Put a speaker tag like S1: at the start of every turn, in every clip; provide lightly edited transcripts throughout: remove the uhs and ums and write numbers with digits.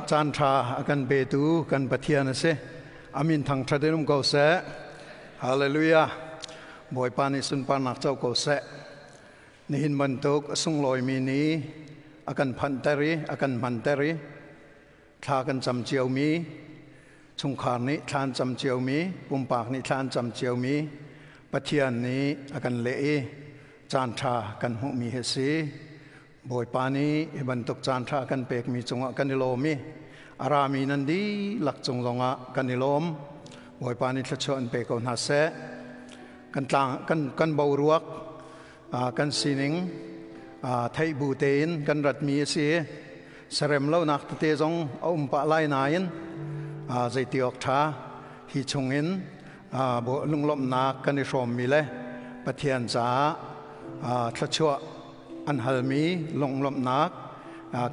S1: Caan ṭha a kan petu kan Pathian a si. A min thangṭhat in um ko seh. Hallelujah. Bawipa nih sunparnak co ko seh. Nihin bantuk a sunglawimi ni a kan phanhter i a kan hmanter i thla kan cam ciomi, chungkhar nih thla an cam ciomi, pumpak nih thla an cam ciomi, Pathian nih a kan leh i caan ṭha kan hmuhmi hi a si. Bawipa nih hi bantuk caan ṭha kan pekmi cungah kan i lawm i a rami nan dihlak cung zongah kan i lawm. Bawipa nih thluachuah an pe ko hna seh. Kan tlang kan kan boruak kan sining theih bu tein kan ratmi a si. Sarem lonak tete zong a um pah lai nain zeiti awk ṭha hi chungin lunglawmhnak kan i hrawmmi le Pathian caah thluachuah an halmi lunglawmhnak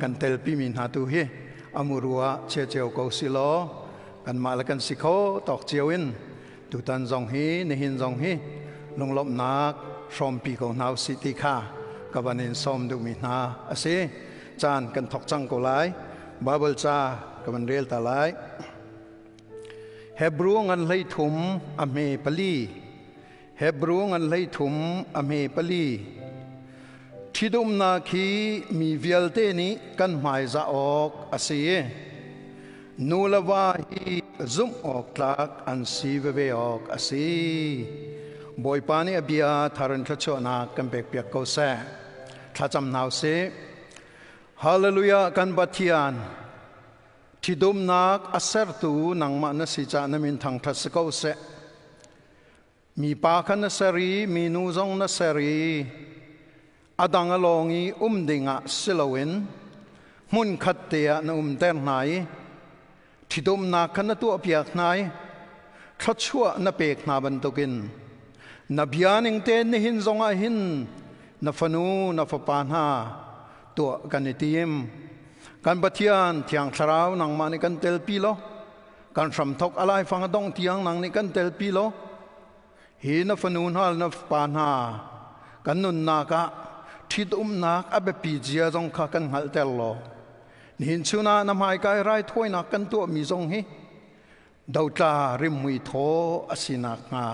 S1: kan telpimi hna tu hi amuru ah chia cio ko si law kanmah le kan si kho tawk cio in tutan zong hi nihin zong hi lunglawmhnak hrawmpi ko hna usih ti kha ka van in sawm duhmi hna a si. Caan kan thawk cang ko lai. Bible ca ka van rel ta lai. Hebrew ngan 13 a hme 4. Hebru ngan 13 a hme 4. Ṭhitumnak hi mi vialte nih kan hmaizah awk a si i nu le va hi zumh awk tlak an si veve awk a si. Bawipa nih a bia thar in thluachuahnak kan pekpiak ko seh. Thlacam hna usih. Hallelujah kan Pathian, ṭhitumnak a sertu nangmah na si caah na min thangṭhat si ko seh. Mipa kha na ser i minu zong na ser i a dang a lawng i um dingah si loin hmunkhat te ah na umter hna i ṭhitumnak kha na tuahpiak hna i thluachuah na pek hna bantukin na bia ning tein nihin zongah hin na fanu na fapa hna tuah kan i tim. Kan Pathian Thiang Thlarau nangmah nih kan telpi law kan hramthok a laifang a dongh tiang nang nih kan telpi law hi na fanu hna le na fapa hna kan nunnak ah ṭhitumnak a biapi zia zong kha kan hngalhter law nihin chun ah na hmaikai raithawinak kan tuahmi zong hi dotla rimhmui thaw a si nakhnga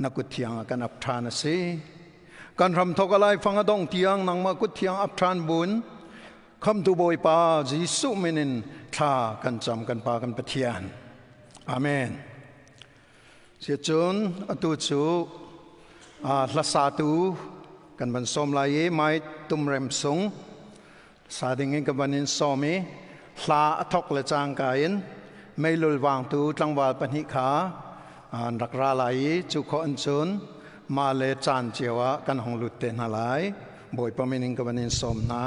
S1: na kut thiang ah kan ap ṭhan a si. Kan hramthok a laifang a dongh tiang nangmah kut thiang ap ṭhan buin Khamtu Bawipa Jesuh min in thla kan cam kan Pa kan Pathian. Amen. Siacun atu cu hlasatu kan van sawm lai i mai tumrem sung sa ding in kan van in sawm i hla a thok le cangka in meilul vangtu tlangval pahnih kha an rak ra lai i cu khawh an cun mah le caan cio ah kan hong lut te hna lai. Bawipa min in ka van in sawm hna.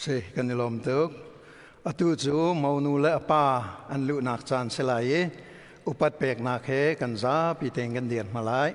S1: Si kan i lawm tuk. Atu cu monu le a pa an luhnak caan si lai i upat peknak he kan zapi tein kan dir hna lai.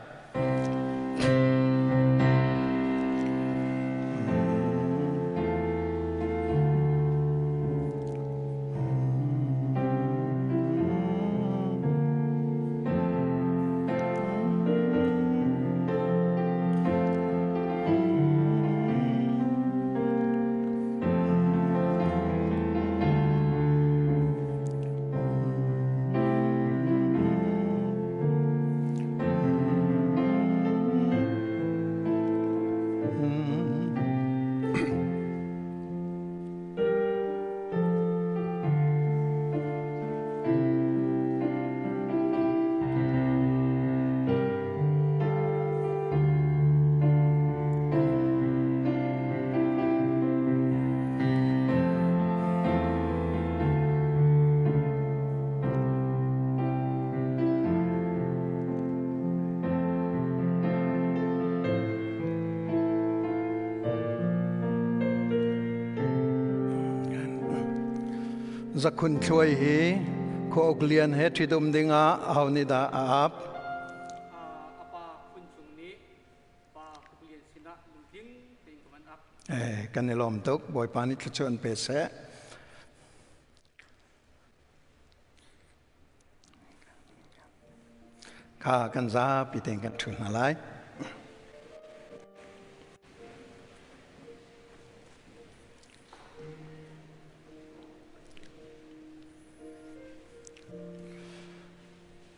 S1: Zakhun Thluai hi Khuauk Lian he ṭhitum dingah aho nih dah a ap?
S2: A pa Phun Cung nih pa Khuauk Lian sinah lungtling tein ka van ap.
S1: Eh, kan i lawm tuk. Bawipa nih thluachuah an pe seh. Kha kan zapi tein kan ṭhu hna lai.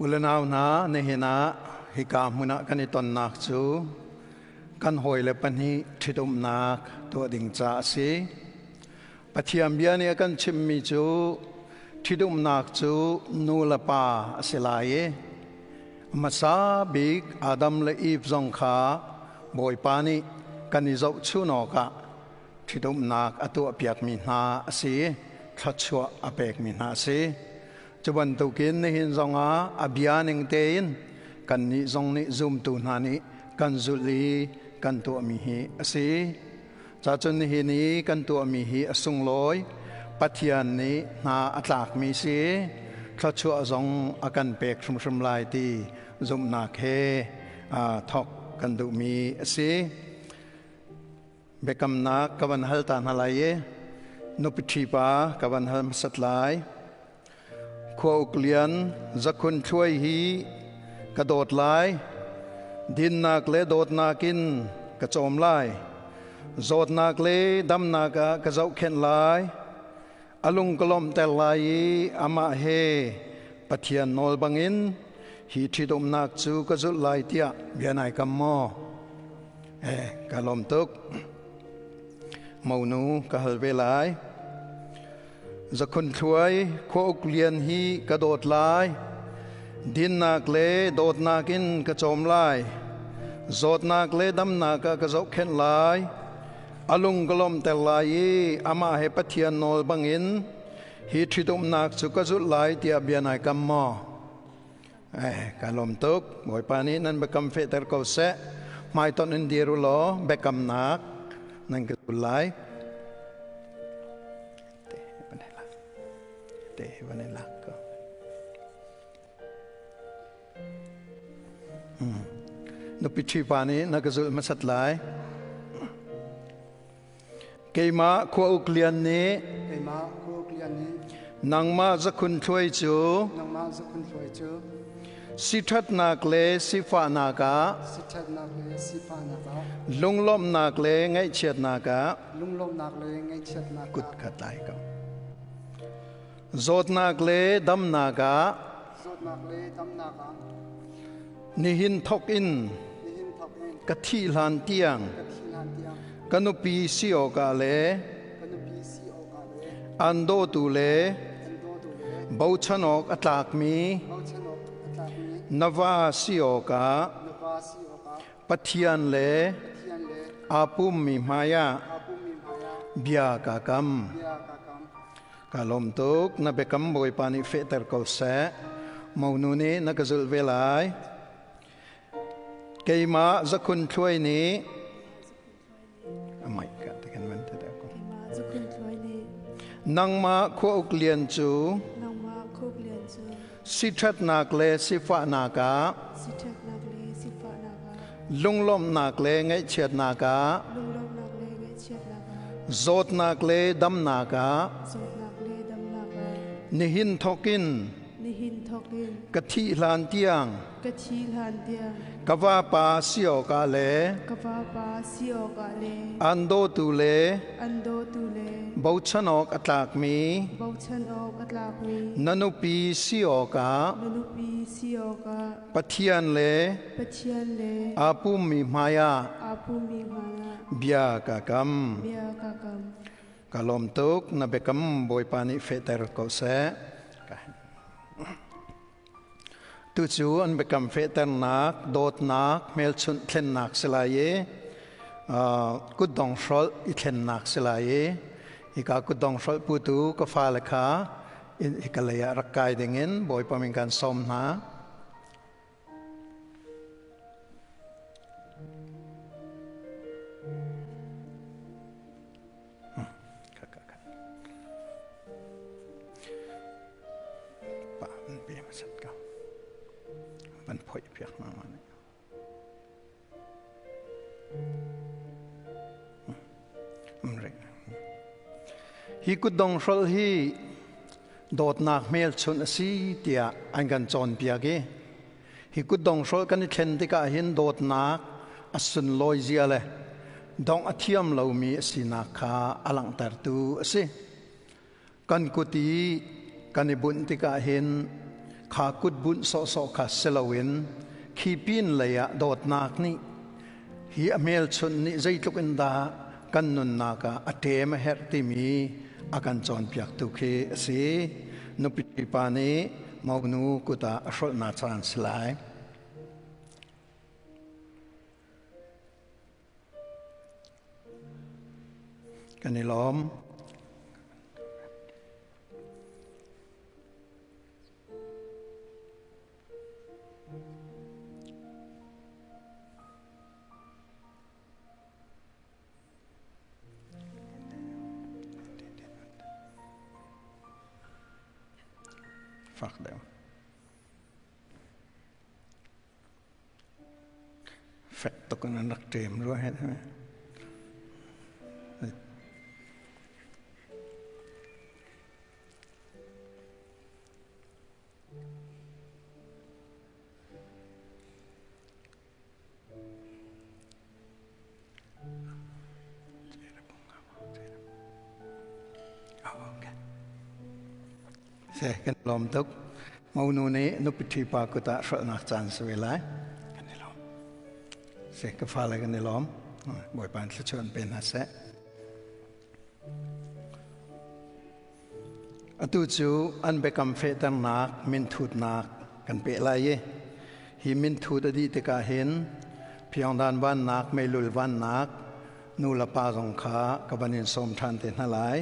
S1: Ulenau hna, nihin ah hika hmun ah kan i tonnak cu kan hawile pahnih ṭhitumnak tuah ding ca a si. Pathian bia nih a kan chimhmi cu ṭhitumnak cu nu le pa a si lai i hmasa bik Adam le Eve zong kha Bawipa nih kan i zohchun awkah ṭhitumnak a tuahpiakmi hna a si i thluachuah a pekmi hna a si. Cu bantukin nihin zongah a bia ning tein kannih zong nih zumtu hna nih kan zulh i kan tuahmi hi a si. Cacun nihin i kan tuahmi hi a sunglawi, Pathian nih hna a tlakmi si, thluachuah zong a kan pek hrimhrim lai ti zumhnak he thawk kan duhmi a si. Biakamnak ka van hal ta hna lai i nupi ṭhipa ka van hal hmasat lai. Khua uk lian zakhun thluai hi ka dawt lai. Dinnak le dawtnak in ka cawm lai. Zawtnak le damnak ah ka zohkhenh lai. A lung ka lawmhter lai i amah he Pathian nawl bangin hi ṭhitumnak cu ka zulh lai tiah bia nai kam maw? Eh, ka lawm tuk. Monu ka hal ve lai. Zakhun Thluai khua uk lian hi ka dawt lai. Dinnak le dawtnak in ka cawm lai. Zawtnak le damnak ah ka zohkhenh lai. A lung ka lawmhter lai i amah he Pathian nawl bangin hi ṭhitumnak cu ka zulh lai tiah bia nai kam maw? Eh, ka lawm tuk. Bawipa nih nan biakam fehter ko seh. Hmaitonh in dir u law biakamnak nan ka zul lai. Te van i lak. Te van i lak ko. Nupi ṭhipa nih na ka zulh hmasat lai. Keimah khua uk lian nih
S3: Keimah khua uk lian nih
S1: nangmah zakhun thluai cu
S3: nangmah zakhun thluai cu
S1: siṭhatnak le sifahnak ah
S3: siṭhatnak le sifahnak ah
S1: lunglawmhnak le ngaihchiatnak ah
S3: lunglawmhnak le ngaihchiatnak
S1: kut kha tlai ko. Zawtnak le damnak ah
S3: zawtnak le damnak ah
S1: nihin thok in
S3: nihin thok in
S1: ka thih hlan tiang
S3: ka thih hlan tiang
S1: ka nupi si awkah le
S3: ka nupi si awkah le
S1: an dawtu le
S3: an dawtu le
S1: bochan awk a tlakmi
S3: bochan awk a tlakmi
S1: na va si awkah
S3: na va si awkah
S1: Pathian le
S3: Pathian le
S1: aa pummi hmaiah
S3: aa pummi hmaiah
S1: bia kaa kam.
S3: bia kaa kam.
S1: Ka lawm tuk. Na biakam Bawipa nih fehter ko seh. Monu nih na ka zulh ve lai. Keimah Zakhun Thluai nih amai ka te kan van te ko.
S4: Zakhun Thluai
S1: Nangmah Khua Uk Lian cu
S4: Nangmah Khua Uk Lian cu
S1: siṭhatnak le sifahnak ah
S4: siṭhatnak le sifahnak ah
S1: lunglawmhnak le ngaihchiatnak ah
S4: lunglawmhnak le ngaihchiatnak ah
S1: zawtnak le damnak ah
S4: zawtnak le damnak ah
S1: nihin thawkin
S4: nihin thawkin
S1: ka thih hlan tiang
S4: ka thih hlan tiang
S1: ka vapa si awkah le
S4: ka vapa si awkah le
S1: an dawtu le
S4: an dawtu le
S1: bochan awk a tlakmi
S4: bochan awk a tlakmi
S1: na nupi si awkah
S4: na nupi si awkah
S1: Pathian le
S4: Pathian le
S1: aa pummi hmaiah
S4: aa pummi hmaiah
S1: bia ka kam.
S4: Bia ka kam.
S1: Ka lawm tuk na biakam Bawipa nih fehter ko seh. Tucu an biakam fehternak, dawtnak, hmelchunh thlennak si lai i kutdong hrolh i thlennak si lai i hika kutdong hrolh putu ka fale kha hika lei ah rak kai dingin Bawipa min kan sawm hna. Pa an pe hmasat ko. Van phoih piak hna ma nih. Hi kutdong hrolh hi dawtnak hmelchunh a si tiah an kan cawnpiak i Hi kutdong hrolh kan i thlen tikah hin dawtnak a sunlawi zia le dongh a thiam lomi a sinak kha a langhtertu a si. Kan kut i kan i bunh tikah hin kha kut bunh sawhsawh kha si loin khi pin lei ah dawtnak nih hi a hmelchunh nih zeitluk in dah kan nunnak ah a ṭem a herh timi a kan cawnpiaktu khi a si. Nupi pa nih monu kut ah a hrolhnak caan si lai. Kan i lawm. Fak deuh. Fek tuk in an rak ṭem rua he. Se kan lawm tuk. Monu nih nupi ṭhi pa kut ah hrolhnak caan si ve lai. Kan i lawm. Se ka fale kan i lawm. Bawipa in thluachuah an pe hna seh. Atu cu an biakam fehternak minthutnak kan peh lai i hi minthut a dih tikah hin Phiangdan vannak, meilul vannak, nu le pa zong kha ka van in sawm ṭhan te hna lai.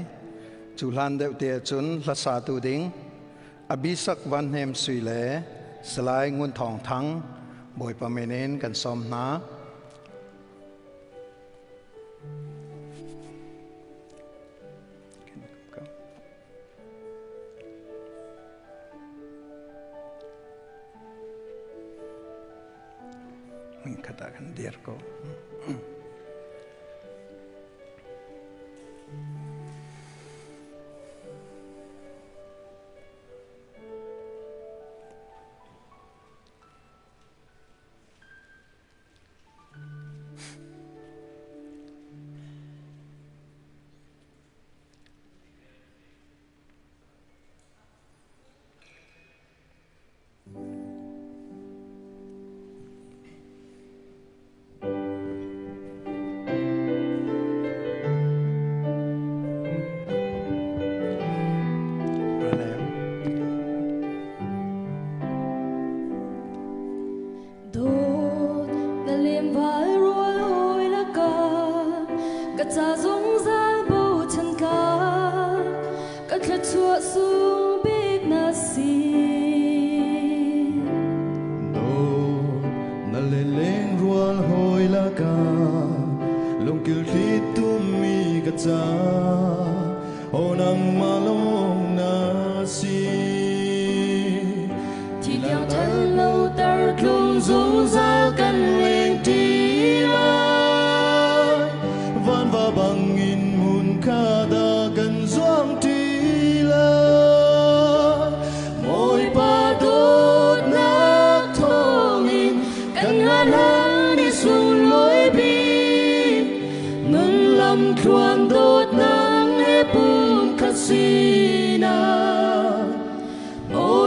S1: Cu hlan deuh te ahcun hlasatu ding Abisak Van Hnem Sui le Salai Ngun Thawng Thang Bawipa min in kan sawm hna. Kata kan dir ko.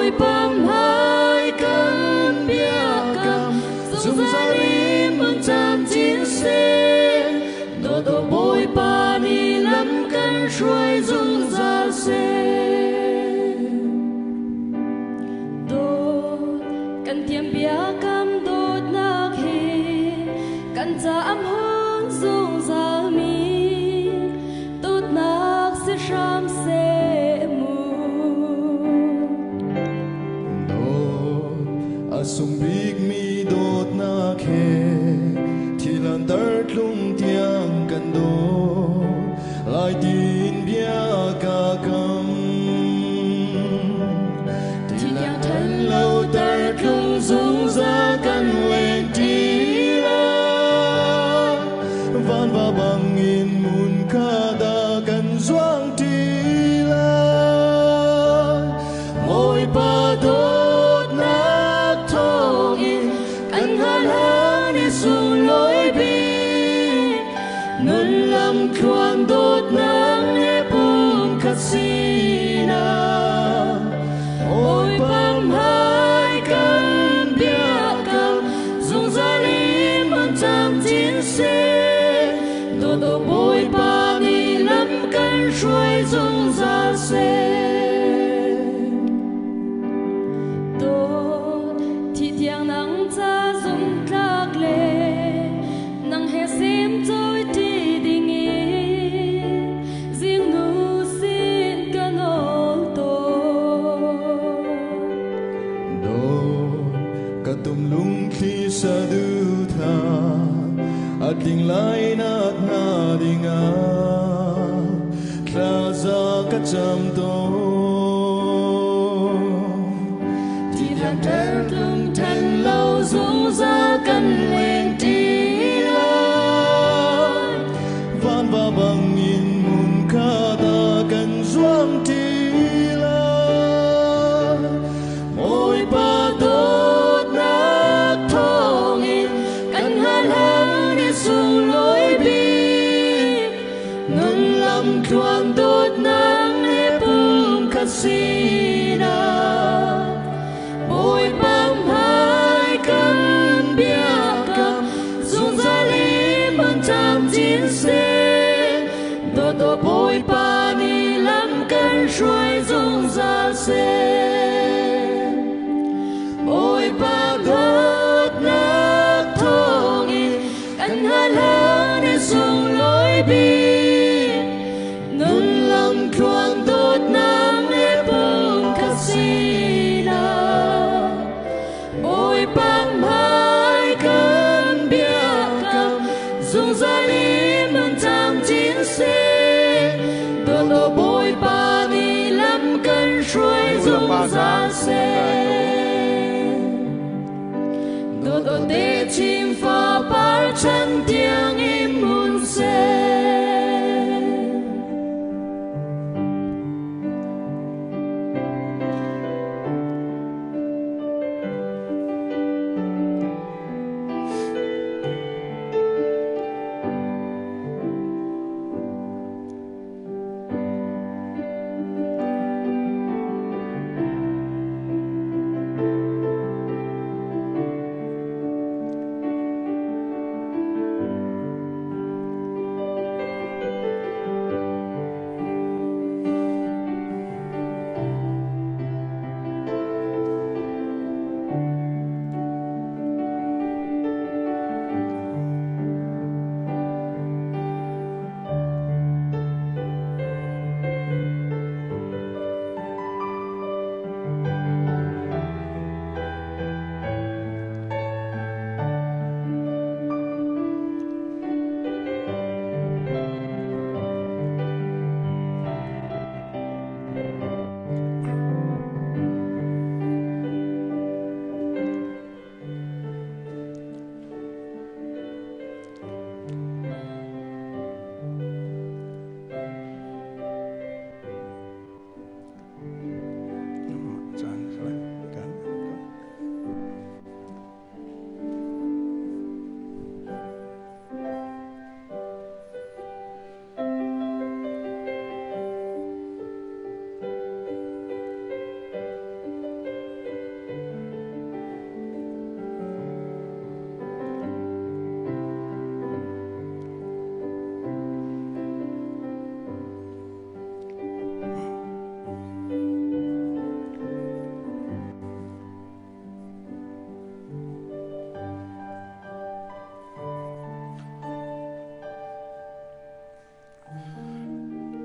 S5: Bawipa hmai kan biakam zungzal in hmun camcin seh. Dawt Bawipa nih lam kan hruai zungzal seh. Dawt kan tiam biakam dawtnak he kan caam hun zungzal mi dawtnak si hram seh mu.
S6: Dawt a sung bikmi dawtnak he thilan tar tlung tiang kan dawt lai tin bia ka kam. Thilang then lo tar tlung zungzal kan leng ti lai. Van va bangin mun kha da kan zuang ti lai.
S5: Bawipa dawtnak thawngin kan hlan i sunglawi bik. Nun lam thluan dawtnak he pumkhat sinak. Bawipa hmai kan biakam zungzal in hmun camcin seh. Dawt Bawipa nih lam kan hruai zungzal seh. Dawt thi tiang nang ca zumtlak le nang he sim cawi ti dingin zingnu sin ka nawl tawn.
S6: Dawt ka tum lungthli saduhtha a tling lai nak hnga dingah thlaza ka cam tawn.
S5: Thi tiang ṭhen tlung ṭhen lo zungzal kan leng ti lai.
S6: Van va bangin mun kha da kan zuang ti lai.
S5: Bawipa dawtnak thawngin kan hlan i sunglawi bik. Nun lam tluan dawtnak he pumkhat sinak. Bawipa hmai kan biakam zungzal in hmun camcin seh. Dawt Bawipa nih lam kan hruai zungzal seh. Bawipa dawtnak thawngin kan hlan i sunglawi bik. Nun lam tluan dawtnak he pumkhat sinak. Bawipa hmai kan biakam zungzal in hmun camcin seh. Dawt Bawipa nih lam kan hruai zungzal seh. Dawt te chin fa par chan tiang in mun seh.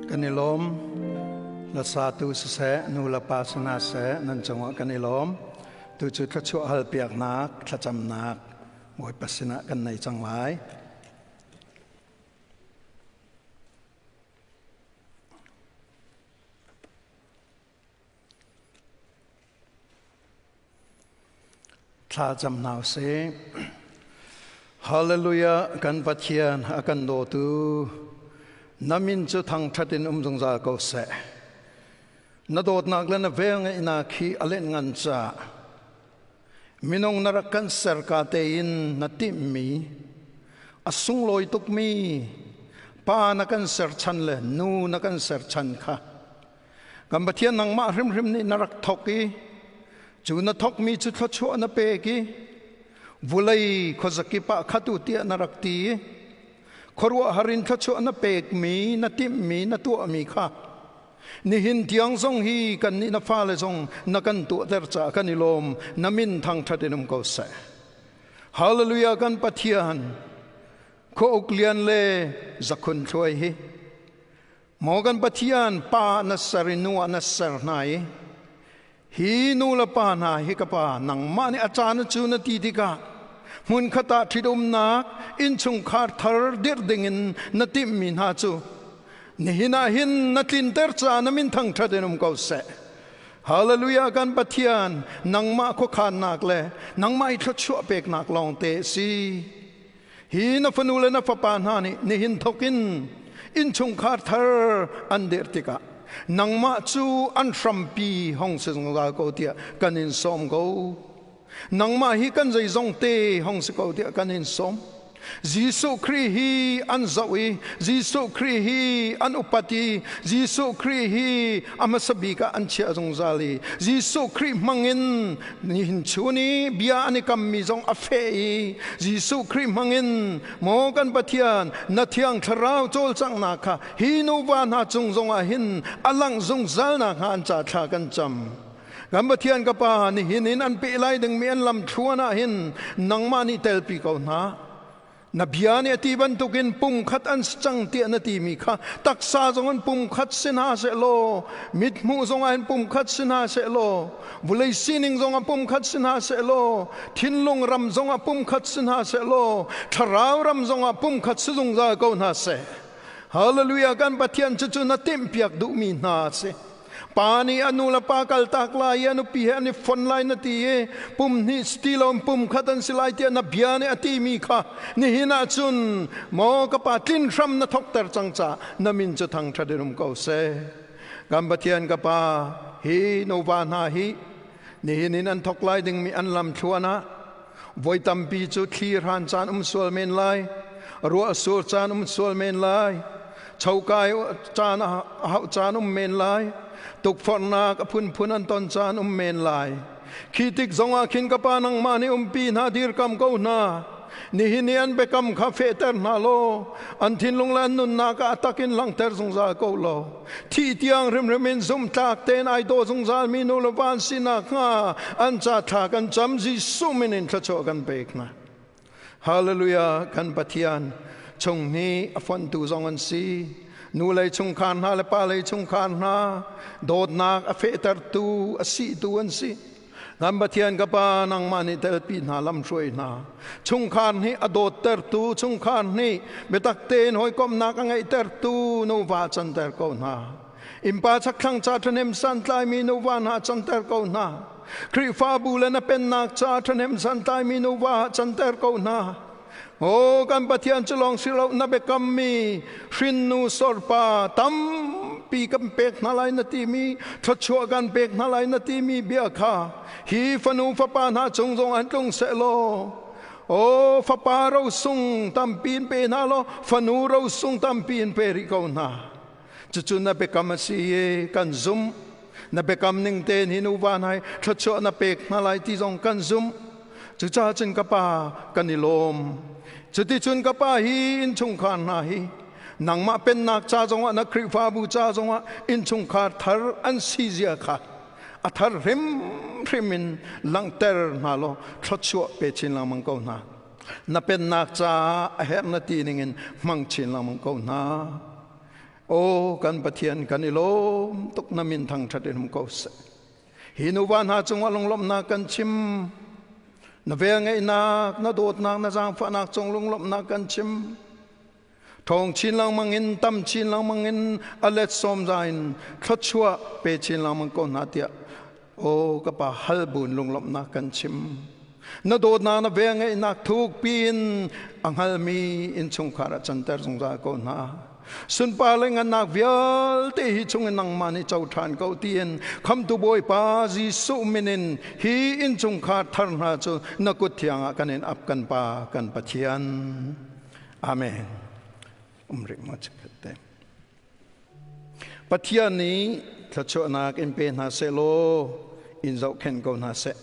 S1: Kan i lawm. Lasatu siseh, nu le pa si hna seh, nan cungah kan i lawm. Tu cu thluachuah halpiaknak, thlacamnak Bawipa sinah kan nei cang lai. Thla cam hna usih. Hallelujah kan Pathian a kan dawtu na min cu thangṭhat in um zungzal ko seh. Na dawtnak le na velngeihnak hi a lenh ngan caah minung na rak kan ser ka tein na timhmi a sunglawi tukmi pa na kan ser chan le nu na kan ser chan kha Kan Pathian nangmah hrimhrim nih na rak thok i cu na thokmi cu thluachuah na pek i vulei khuazakip ah khatu tiah na rak ti i khuaruahhar in thluachuah na pekmi na timhmi na tuahmi kha nihin tiang zong hi kannih na fale zong na kan tuahter caah kan i lawm. Na min thangṭhat in um ko seh. Hallelujah. Kan Pathian, khua uk lian le zakhun thluai hi Maw kan Pathian, pa na ser i nu ah na ser hna i hi nu le pa hna hi ka pa nangmah nih a caan cu na ti tikah hmunkhat ah ṭhitumnak innchungkhar thar dirh dingin na timhmi hna cu nihin ah hin na tlinter caah na min thangṭhat in um ko seh. Hallelujah. Kan Pathian, nangmah khuakhannak le nangmah i thluachuah peknak lawngte a si. Hi na fanu le na fapa hna nih nihin thawkin innchungkhar thar an dirh tikah nangmah cu an hrampi hong si zungzal ko tiah kan in sawm ko. Nangmah hi kan zeizong te hong si ko tiah kan in sawm. Jesuh Khrih hi an zoh i Jesuh Khrih hi an upat i Jesuh Khrih hi a hmasa bik ah an chiah zungzal i Jesuh Khrih hmangin nihin chun i bia an i kammi zong a feh i Jesuh Khrih hmangin maw kan Pathian, na Thiang Thlarau cawlcanghnak kha hi nuva hna cung zongah hin a langh zungzal nakhnga an ca thla kan cam. Kan Pathian, ka Pa, nihin in an peh lai dingmi an lam thluan ah hin nangmah nih telpi ko hna. Na bia nih a ti bantukin pumkhat an si cang tiah na timi kha taksa zong in pumkhat si hna sehlaw, mithmuh zongah hin pumkhat si hna sehlaw, vulei sining zongah pumkhat si hna sehlaw, thinlung ram zongah pumkhat si hna sehlaw, thlarau ram zongah pumkhat si zungzal ko hna seh. Hallelujah. Kan Pathian, cucu na timhpiak duhmi hna a si. Pa nih a nu le pa kaltak lai i a nupi he an i fon lai na ti i pum hnih ti lo pum khat an si lai tiah na bia nih a timi kha nihin ah cun maw ka Pa, tlin hram na thokter cang caah na min cu thangṭhat in um ko seh. Kan Pathian, ka Pa, hi nuva hna hi nihin in an thok lai dingmi an lam thluan ah voi tampi cu thli hran caan um sual men lai, ruah sur caan um sual men lai, chokai caan hauh caan um men lai, tukforhnak a phunphun an ton caan um men lai. Khi tik zongah khin ka Pa, nangmah nih umpi hna, dirkam ko hna. Nihin i an biakam kha fehter hna law an thinlung le an nunnak ah a takin langhter zungzal ko law thih tiang hrimhrim in zumhtlak tein ai daw zungzal mi nu le va an si nakhnga an ca thla kan cam. Jesuh min in thluachuah kan pek hna. Hallelujah. Kan Pathian, chung ni a fontu zong an si, nu lei chungkhar hna le pa lei chungkhar hna dawtnak a fehtertu, a sihtu an si. Kan Pathian, ka Pa, nangmah nih telpi hna, lamhruai hna. Chungkhar nih a dawttertu, chungkhar nih biatak tein hawikomhnak a ngeihtertu nuva canter ko hna. Innpa chakthlang ca ṭhahnem santlaimi nuva hna canter ko hna. Khrihfabu le na pennak ca ṭhahnem santlaimi nuva canter ko hna. Aw kan Pathian, cu lawng si lo, na biakammi hrinnu sorpa tampi kan pek hna lai na timi, thluachuah kan pek hna lai na timi bia kha hi fanu fapa hna cung zong an tlung seh law, aw fapa rosung tampi in pe hna law fanu rosung tampi in pe rih ko hna. Cucu na biakam a si i kan zumh. Na biakam ning tein hi nuva hna hi thluachuah na pek hna lai ti zong kan zumh. Cucaah cun ka Pa, kan i lawm. Cuticun ka Pa, hi innchungkhar hna hi nangmah pennak ca zongah, na Khrihfabu ca zongah innchungkhar thar an si zia kha a thar hrimhrim in langhter hna law thluachuah pe chin lengmang ko hna. Na pennak caah a herh na ti ningin hmang chin lengmang ko hna. Aw kan Pathian kan i lawm tuk na min thangṭhat in um ko seh. Hi nuva hna cungah lunglawmhnak kan chim. Na velngeihnak, na dawtnak, na zaangfahnak cung lunglawmhnak kan chim. Ṭhawng chin lengmang in, tam chin lengmang in, a let sawm za in thluachuah pe chin lengmang ko hna tiah aw ka pa hal buin lunglawmhnak kan chim. Na dawtnak, na velngeihnak thukpi in a hngalmi innchungkhar ah canter zungzal ko hna. Sunpar le ngannak vialte hi chungin nangmah nih co ṭhan ko tiin Khamtu Bawipa Jesuh min in hi innchungkhar thar hna cu na kut thiang ah kan in ap kan Pa kan Pathian. Amen. Um rih ma chikkhat te. Pathian nih thluachuahnak in pe hna seh law in zohkhenh ko hna seh.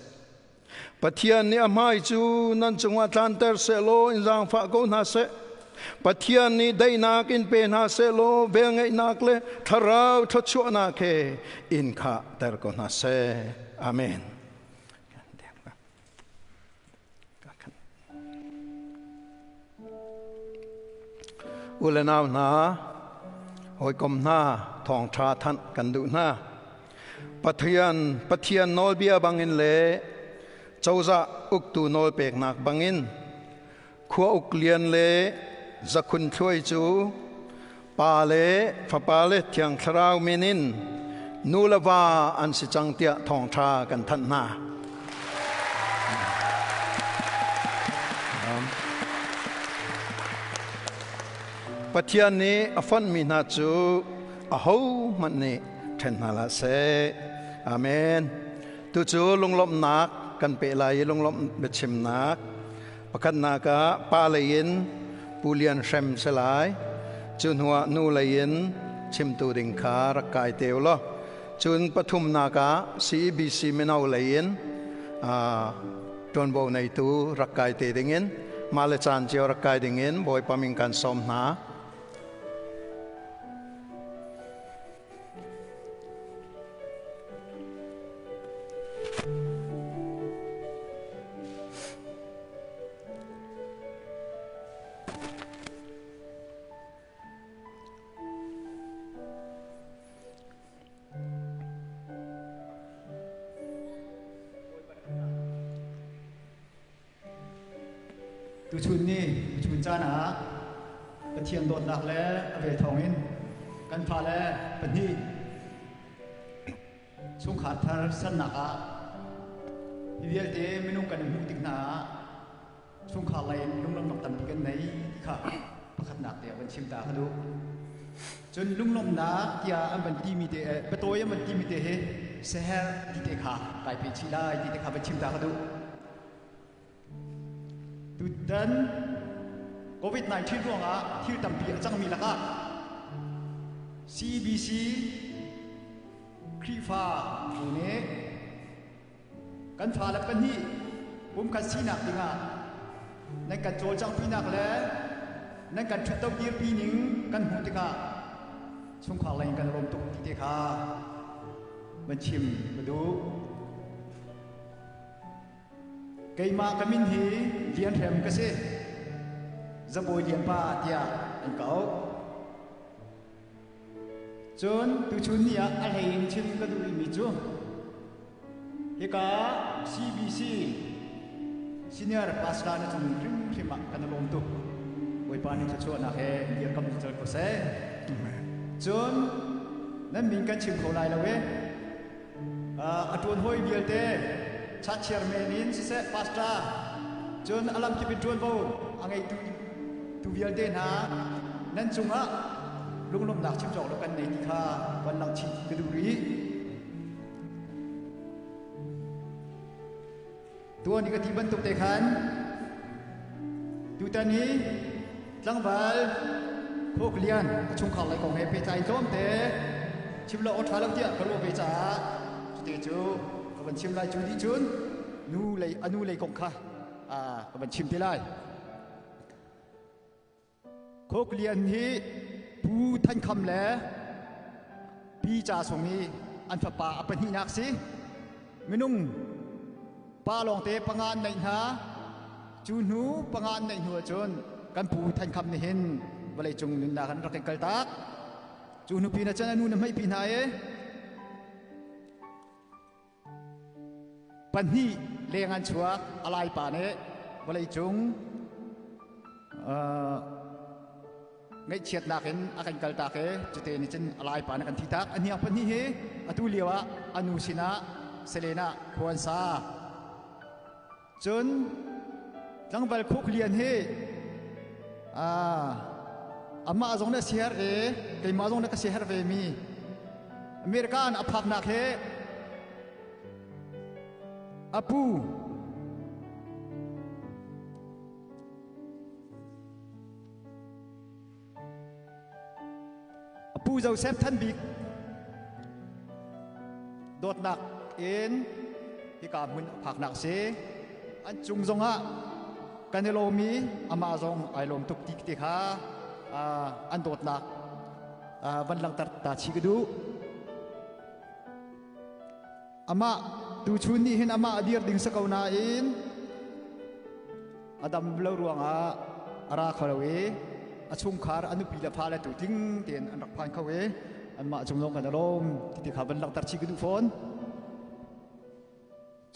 S1: Pathian nih a hmai cu nan cungah tlanter sehlaw in zaangfah ko hna seh. Pathian nih daihnak in pe hna sehlaw velngeihnak le thlarau thluachuahnak he in khahter ko hna seh. Amen. U le nau hna, hawikom hna, thawngṭha thanh kan duh hna. Pathian, Pathian nawlbia bangin le cozah uktu nawlpeknak bangin khua uk lian le zakhun thluai cu Pa le Fapa le Thiang Thlarau min in nu le va an si cang tiah thawngṭha kan thanh hna. Pathian nih a fonhmi hna cu ahohmanh nih ṭhen hna hlah seh. Amen. Tucu lunglawmhnak kan pe lai i lunglawmh biachimnak Pakhatnak ah pa lei in Pu Lian Hrem si lai. Cu hnuah nu lei in chimtu ding kha rak kai te u law. Cun pathumnak ah CEBC mino lei in ṭuanvo neitu rak kai te ding in mah le caan cio rak kai ding in Bawipa min kan sawm hna.
S7: Tuchun ni, tuchun caan ah Pathian dawtnak le a vel thawngin kan fale pahnih chungkhar thar sernak ah hi vialte minung kan i hmuh tik hna ah chungkhar lei in lunglawmhnak tampi kan nei ti kha pakhatnak te ah van chim ta ka duh. Cun lunglawmhnak tiah an van timi te biatawi an van timi te hi seher ti te kha kai pe chih lai ti te kha van chim ta ka duh. Tutan COVID-19 ruangah thil tampi a cangmi lakah CBC Khrihfa bu nih kan fale pahnih pumkhat sinak dingah nan kan cawlcanghpinak le nan kan ṭhutto dirpi ning kan hmuh tikah chungkhar lei in kan lawm tuk ti te kha van chim ka duh. Keimah ka min hi Lian Hrem ka si. Zabawi Lian pa tiah an ka auh. Cun tuchun ni ah a hlei in chim ka duh rihmi cu hika CBC senior pastor na cung hrimhrim ah kan i lawm tuk. Bawipa nih thluachuahnak he dirkam cal ko seh. Cun nan min kan chim kho lai lo i A ṭuan hawi vialte church chairman in siseh pastor cun a lamkip in ṭuanvo a ngeitu tu vialte hna nan cungah lunglawmhnak chim cawk lo kan nei ti kha van lang chih ka duh rih. Tuan i ka ti bantuk te khan tutan hi tlangval Khuk Lian a chungkhar lei kong he pehtlai tlawmte chim lo awk ṭha lo tiah ka ruah ve caah cute cu ka van chim lai. Cu dih cun nu lei a nu lei kong kha ka van chim te lai. Khuk Lian hi Pu Than Kham le Pi Ca Sung i an fapa a pahnihnak si. Minung pa lawngte panga an neih hna. Cu hnu panga an neih hnu ahcun kan Pu Than Kham nih hin vawleicung nunnak an rak i kaltak. Cu nupi na chan anu na hmei pi hna e. Pahnih leng an chuak alai pa nih vawlei cung ngaihchiatnak in a kan kaltak i cute nih cun a lai pa nih kan thi tak. A hniang pahnih hi atu lio ah a nu sinah Selena khua an sa. Cun tlangval Khuk Lian hi amah zong nih a siher i keimah zong nih ka siher ve mi America in a phaknak hi a pu Pu Joseph Than Bik dawtnak in hika hmun a phaknak si. An cung zongah kan i lawm i amah zong ai lawm tuk ti te kha an dawtnak van langhter ta chih ka duh. Amah tuchun nih hin amah a dir ding si ko nain a dam lo ruangah a ra kho lo i a chungkhar a nupi le fale tu tling tein an rak phan kho i anmah cung zong kan i lawm ti ti kha van langhter chih ka duh fawn.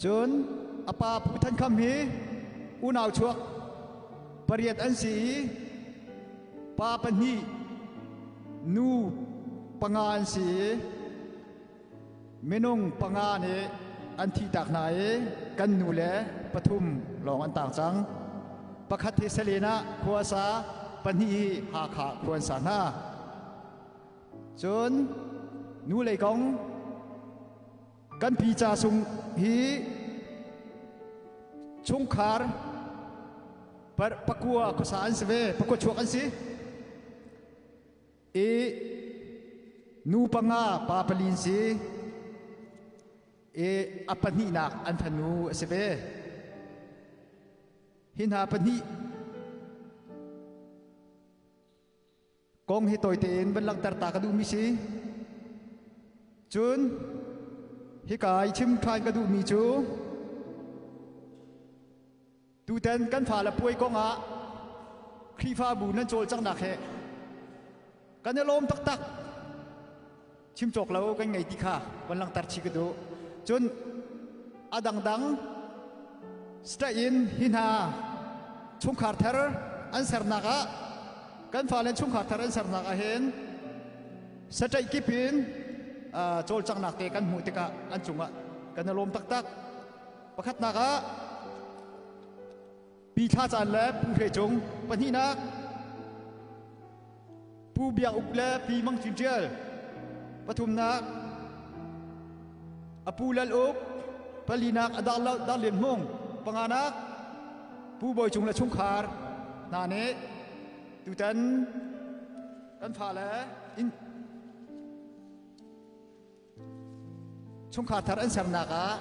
S7: Cun a pa Pu Than Kham hi unau chuak pariat an si i pa pahnih nu panga an si i minung panga nih an thihtak hna i kan nu le pathum lawng an tang cang. Pakhat hi Salen ah khua a sa, pahnih hi Hakha khua an sa hna. Cun nu lei kong kan pi ca sung hi chungkhar pakua khuasa an si ve, pakua chuak an si. I nu panga pa pali an si i a pahnihnak an fanu a si ve. Hi hna pahnih kong hi tawi tein van langhter ta ka duhmi si. Cun hika i chim ṭhan ka duhmi cu Tutan kan fale puai kongah Khrihfabu nan cawlcanghnak he kan i lawm taktak. Chim cawk lo kan ngei ti kha van langhter chih ka duh. Cun a dangdang state in hi hna chungkhar thar an sernak ah kan fale chungkhar thar an sernak ah hin state kip in cawlcanghnak te kan hmuh tikah an cungah kan i lawm taktak. Pakhatnak ah Pi Thla Caan le Pu Hre Cung, pahnihnak Pu Biak Uk le Pi Mang Cin Ṭial, pathumnak A Pu Lal Uk, palinak A Dar Lian Hmung, panganak Pu Bawi Cung le chungkhar hna nih tutan kan fale in Chungkhar thar an sernak ah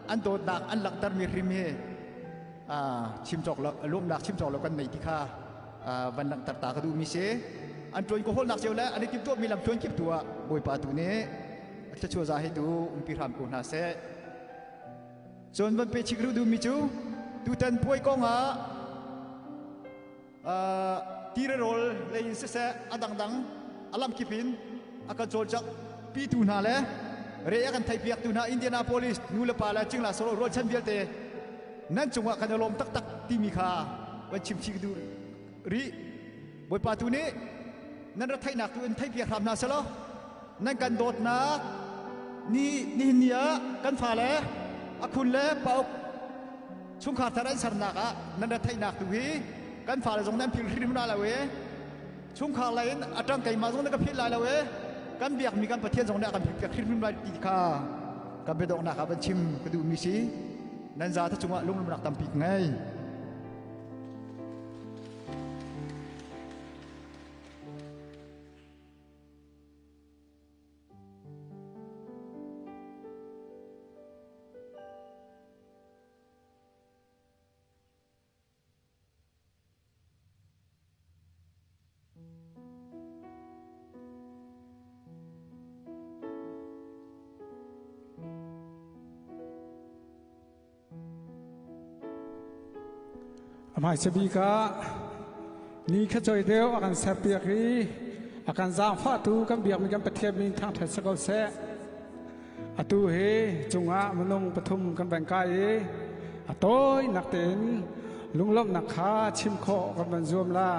S7: an dawtnak an langhtermi hrim hi chim cawk lo lawmnak chim cawk lo kan nei ti kha van langhter ta ka duhmi si. An ṭuan ko hawlnak cio le an i timhtuahmi lam tluan kip tu ah Bawipa tu nih a thluachuah za hi tu umpi hram ko hna seh. Cun van pe chik rih duhmi cu tutan puai kong ah Tirerawl lei in siseh a dangdang a lamkip in a kan cawlcangh pitu hna le re a kan theihpiaktu hna Indianapolis nu le pa le cingla sawraw rualchan vialte nan cungah kan i lawm taktak timi kha van chim chih duh rih. Bawipa tu nih nan ra theihnak tu in theihpiak hram hna selaw nan kan dawtnak ni nihin ni ah kan fale a khun le pauk chungkhar thar an sernak ah nan ra theihnak tu hi kan fale zong nan phil hrim hna lo i chungkhar lei in a ṭang keimah zong na ka philh lai lo i kan biakmi kan Pathian zong nih a kan philhpiak hrimhrim lai ti kha kan biadonghnak ah van chim ka duhmi si. Nan za ta cungah lunglawmhnak tampi ka ngei.
S8: A hmaisa bik ah ni kha choi deuh a kan serpiak i A kan zaangfahtu kan biakmi kan Pathian min thangṭhat si ko seh. Atu hi cungah minung pathum kan van kai i a tawinak tein lunglawmhnak kha chim khawh kan van zuam la.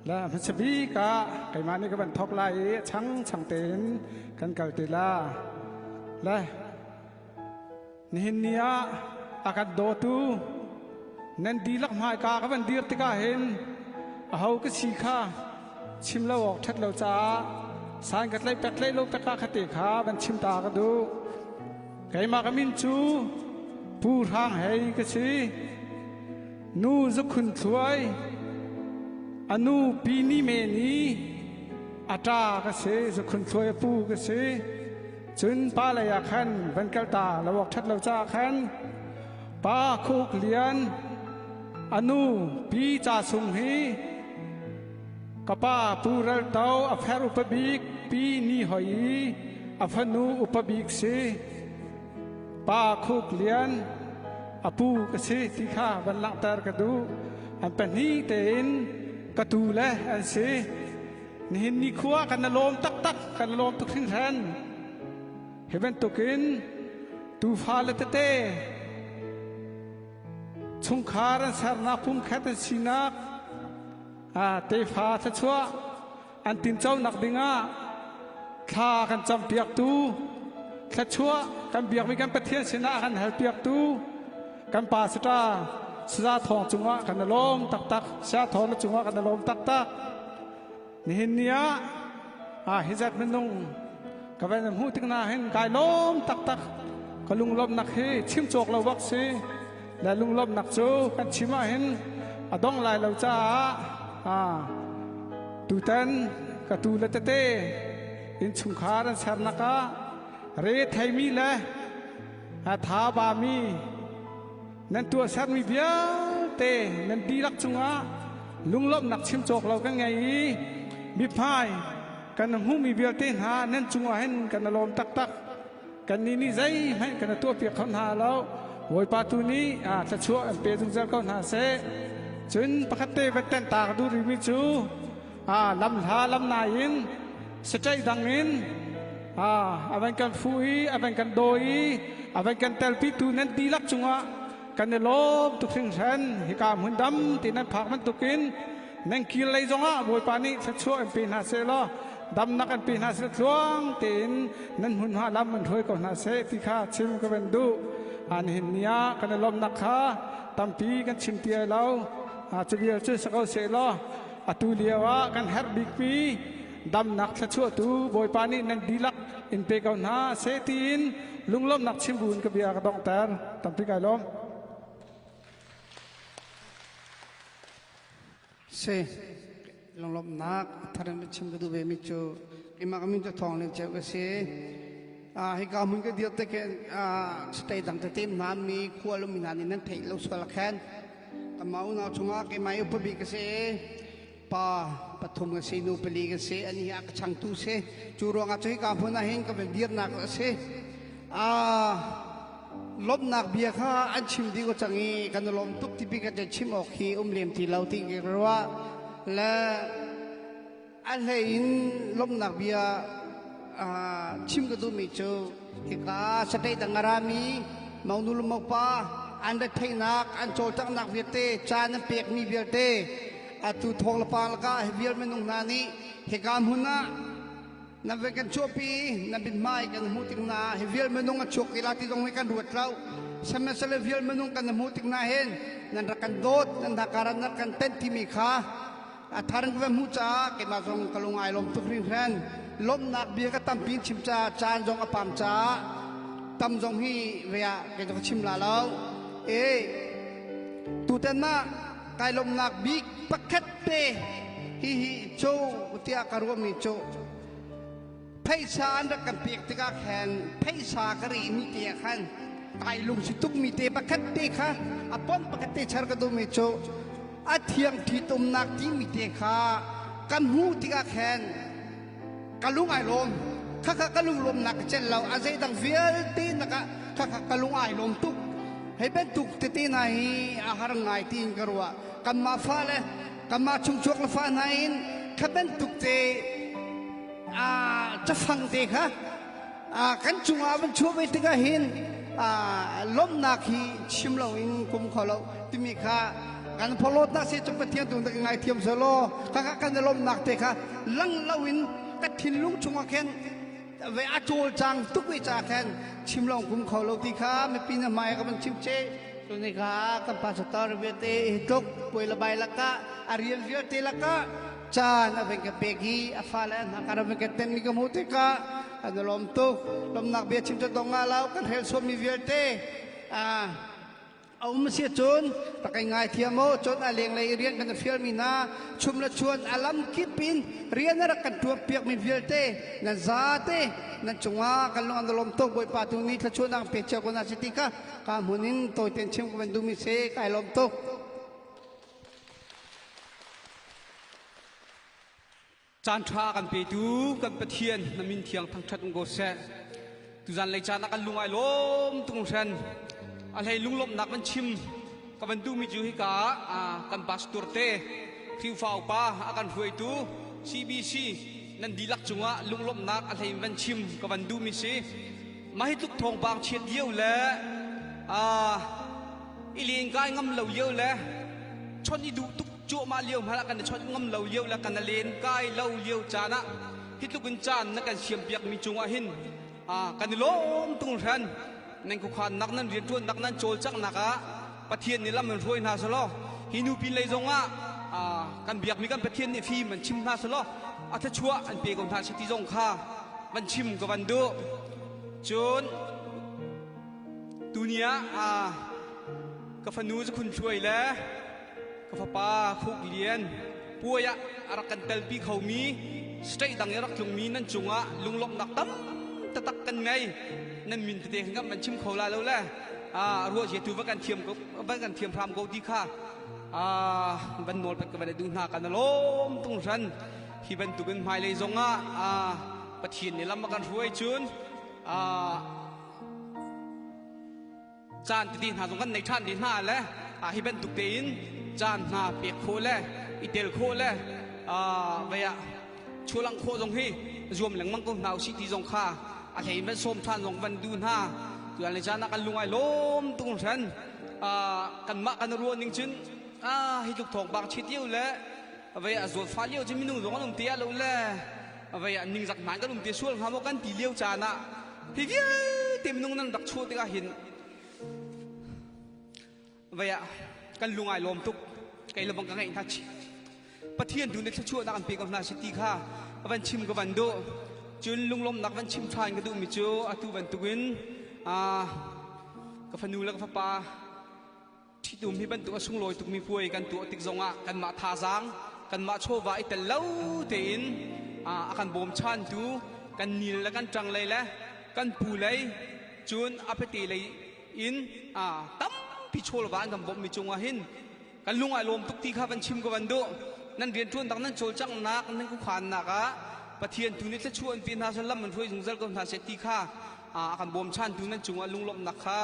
S8: La hmasa bik ah keimah nih ka van thawk lai i a chang chang tein kan kal ti la. Le nihin ni ah a kan dawtu nan dihlak hmaika ka van dir tikah hin aho ka si kha chim lo awk ṭhat lo caah san ka tlaih pek tlaih lo pek ah khate kha van chim ta ka duh. Keimah ka min cu Pu Hrang Hei ka si. Nu Zukhun Thluai, a nu Pi Ni Me Ni, a ṭa ka si, Zukhun Thluai a pu ka si. Cun pa lei ah khan van kal ta lo awk ṭhat lo caah khan pa Khuk Lian, a nu Pi Ca Sung hi ka pa Pu Ral To a fer upa bik Pi Ni Hoi i a fanu upa bik si. Pa Khuk Lian a pu ka si ti kha van langhter ka duh. An pahnih tein ka tu le an si. Nihin ni khua kan i lawm taktak, kan i lawm tuk hringhran. Hi bantukin tufa le tete chungkhar an sernak pumkhat an sinak tefa thluachuah an tinconak dingah thla kan campiaktu thluachuah kan biakmi kan Pathian sinah kan halpiaktu kan pa sata saza thawng cungah kan i lawm taktak sia thawng na cungah kan i lawm taktak nihin ni ah ah hizat minung ka van hmuh tik na hin kai lawm taktak ka lunglawmnak hi chim cawk lo bak si le lunglawmnak cu kan chim ah hin a dong lai lo caah tutan ka tu le tete innchungkhar an sernak ah re theimi le tha bami nan tuahsermi vialte nan dihlak cungah lunglawmhnak chim cawk lo kan ngei i miphai kan hmuhmi vialte hna nan cungah hin kan i lawm taktak. Kannih nih zeihmanh kan tuahpiak kho hna lo. Bawipa tu nih thluachuah an pe zungzal ko hna seh. Cun pakhat te van tenh ta ka duh rihmi cu lam hla lam nai in sataih dang in a van kan fuh i a van kan dawi i a van kan telpitu nan dihlak cungah kan i lawm tuk hringhran. Hika hmun dam ti nan phak bantukin nan kir lei zongah Bawipa nih thluachuah in pe hna seh law damnak an pe hna seh tluang tein nan hmunhma lam an hruai ko hna seh ti kha chim ka van duh. Nihin ni ah kan i lawmhnak kha tampi kan chim ti ai lo. Cu vial cu si ko seh law atu lio ah kan herh bikmi damnak thluachuah tu Bawipa nih nan dihlak in pe ko hna seh tiin lunglawmhnak chim buin ka bia ka donghter. Tampi kai lawm.
S3: Si lunglawmhnak a thar in chim ka duh ve mi cu keimah ka min cu Thawng Lian Ceu ka si. Hika hmun ka dir te khin state dang tete hna mi khual ummi hna nih nan theih lo sual khan kanmah unau chungah keimah i upa bik ka si. Pa pathum ka si, nu pali ka si, ani hi a ka changtu si. Cu ruangah cu hika hmun ah hin ka van dirnak a si. Lawmhnak bia kha an chim dih ko cang i kan i lawm tuk ti bik ah chim awk hi um lem ti lo ti ka ruah. Le a hlei in lawmhnak bia chim ka duhmi cu hika state dang a rami monu le mopa an retheihnak an cawlcanghnak vialte caan an pekmi vialte atu thawng le pang lakah hi vial minung hna nih hika hmun ah nan ve kan chuahpi nan mithmai kan hmuh tik hna hi vial minung a chuak ila ti zong hi kan ruat lo. Sihmanhsehlaw vial minung kan hmuh tik hna hin nan rak kan dawt, nan hakaran rak kan tenh timi kha a thar in ka va hmuh caah keimah zong ka lung ai lawm tuk hringhran. Lawmhnak bia ka tampi in chim caah caan zong a pam caah tam zong hi ve ah kei ka chim la lo. E tutan ah kai lawmhnak bik pakhat te hihi cu tiah ka ruahmi cu phaisa an rak kan pek tikah khan phaisa ka rih mi te ah khan kai lungsi tukmi te pakhat te kha a pon pakhat te char ka duhmi cu a thiang ṭhitumnak timi te kha kan hmuh tikah khan ka lung ai lawm. Khakha ka lung lawmnak ka celh lo. A zeidang vialte nakah khakha ka lung ai lawm tuk. Hei bantuk tete hna hi a har ngai tiin ka ruah. Kanmah fale, kanmah chungchuak le fa hna in Kha bantuk te cafang te kha kan cungah van chuah ve tikah hin lawmhnak hi chim loin kum kho lo timi kha kan phawlawtnak si cu Pathian tu ka ngaithiam selaw kha kan lawmhnak te kha lang loin ka thinlung chungah khin ve a cawlcang tuk ve ca khan chim lo kum kho lo ti kha mipi na hmai ka van chim che cuni kha kan pastor vialte hi tluk puai le bai laka a rian vialte laka caan a van ka pek i a fale hna kan van ka ten mi ka hmuh tikah an lawm tuk. Lawmnak bia chim cu dong nga lo kan hrel suammi vialte a um si cun rak kai ngai thiam o. Cun a lenglei i rian kan fialmi hna chum le chuan a lam kip in rian a rak kan tuan piakmi vialte nan zate nan cungah kan lung an lawm tuk. Bawipa tu nih thluachuahnak pe cio ko na si ti kha ka hmun in tawiten chim ka van duhmi si. Kai lawm tuk.
S2: Caan ṭha kan petu kan Pathian na min thiang thangṭhat um ko seh. Tuzan lei caan ah kan lung ai lawm tung hren. A hlei lunglawmhnak van chim ka van duhmi cu hika ah kan pastor te Khrihfa upa a kan hruaitu CBC nan dihlak cungah lunglawmhnak a hlei van chim ka van duhmi si. Mah hi tluk thawngpang chiat lio le i len kai ngam lo lio le chawnh i duh tuk cuahmah lio hmanh ah kan i chawnh ngam lo lio le kan len kai lo lio caan ah hi tluk in caan na kan siampiak mi cungah hin kan i lawm tung hran. Nan khuakhan nak, nan rianṭuannak, nan cawlcanghnak ah Pathian nih lam in hruai hna selaw, hi nu pin lei zong ah kan biakmi kan Pathian nih fim an chim hna selaw, a thluachuah an pe ko hna seh ti zong kha van chim ka van duh. Cun tuni ah ka fanu Zakhun Thluai le ka fapa Khuk Lian puai ah a rak kan telpi khomi state dang i rak tlungmi nan cungah lunglawmhnak tam taktak kan ngei. Nan min tete kan van chim kho la lo le ruah zia tu va kan thiam ko, va kan thiam hram ko ti kha van nawl pat ka van duh hna. Kan lawm tung hran. Hi bantukin hmailei zongah Pathian nih lam a kan hruai cun caan tete hna zong kan nei ṭhan te hna le hi bantuk tein caan hna pek khawh le i tel khawh le vei ah chulang khawh zong hi zuam lengmang ko hna usih ti zong kha a hlei in van sawm ṭhan zong van duh hna. Tuan le caan ah kan lung ai lawm tung hran. Kanmah kan ruah ning cun hi tluk thawngpang chit lio le vei ah zawtfa lio cu minung zong an um te ah lo le vei ah ningzak hmaan kan um te sual hnga maw kan ti lio caan ah hi vialte minung nan rak chuah tikah hin vei ah kan lung ai lawm tuk. Kei le bang ka ngeih hna chi Pathian tu nih thluachuahnak an pe ko hna si ti kha van chim ka van duh. Cun lunglawmnak van chim ṭhan ka duhmi cu atu bantukin ka fanu le ka fapa ṭhitum hi bantuk a sunglawi tukmi puai kan tuah tik zongah kanmah thazaang, kanmah chawva i tel lo tein a kan bawmchantu kan nil le kan ṭang lei le kan pu lei, cun a pete lei in tampi chawlva an kan bawmhmi cungah hin kan lung ai lawm tuk ti kha van chim ka van duh. Nan rianṭuannak, nan cawlcanghnak, nan khuakhannak ah Pathian tu nih thluachuah an pe hna seh, lam an hruai zungzal ko hna seh ti kha a kan bawmchantu nan cungah lunglawmhnak kha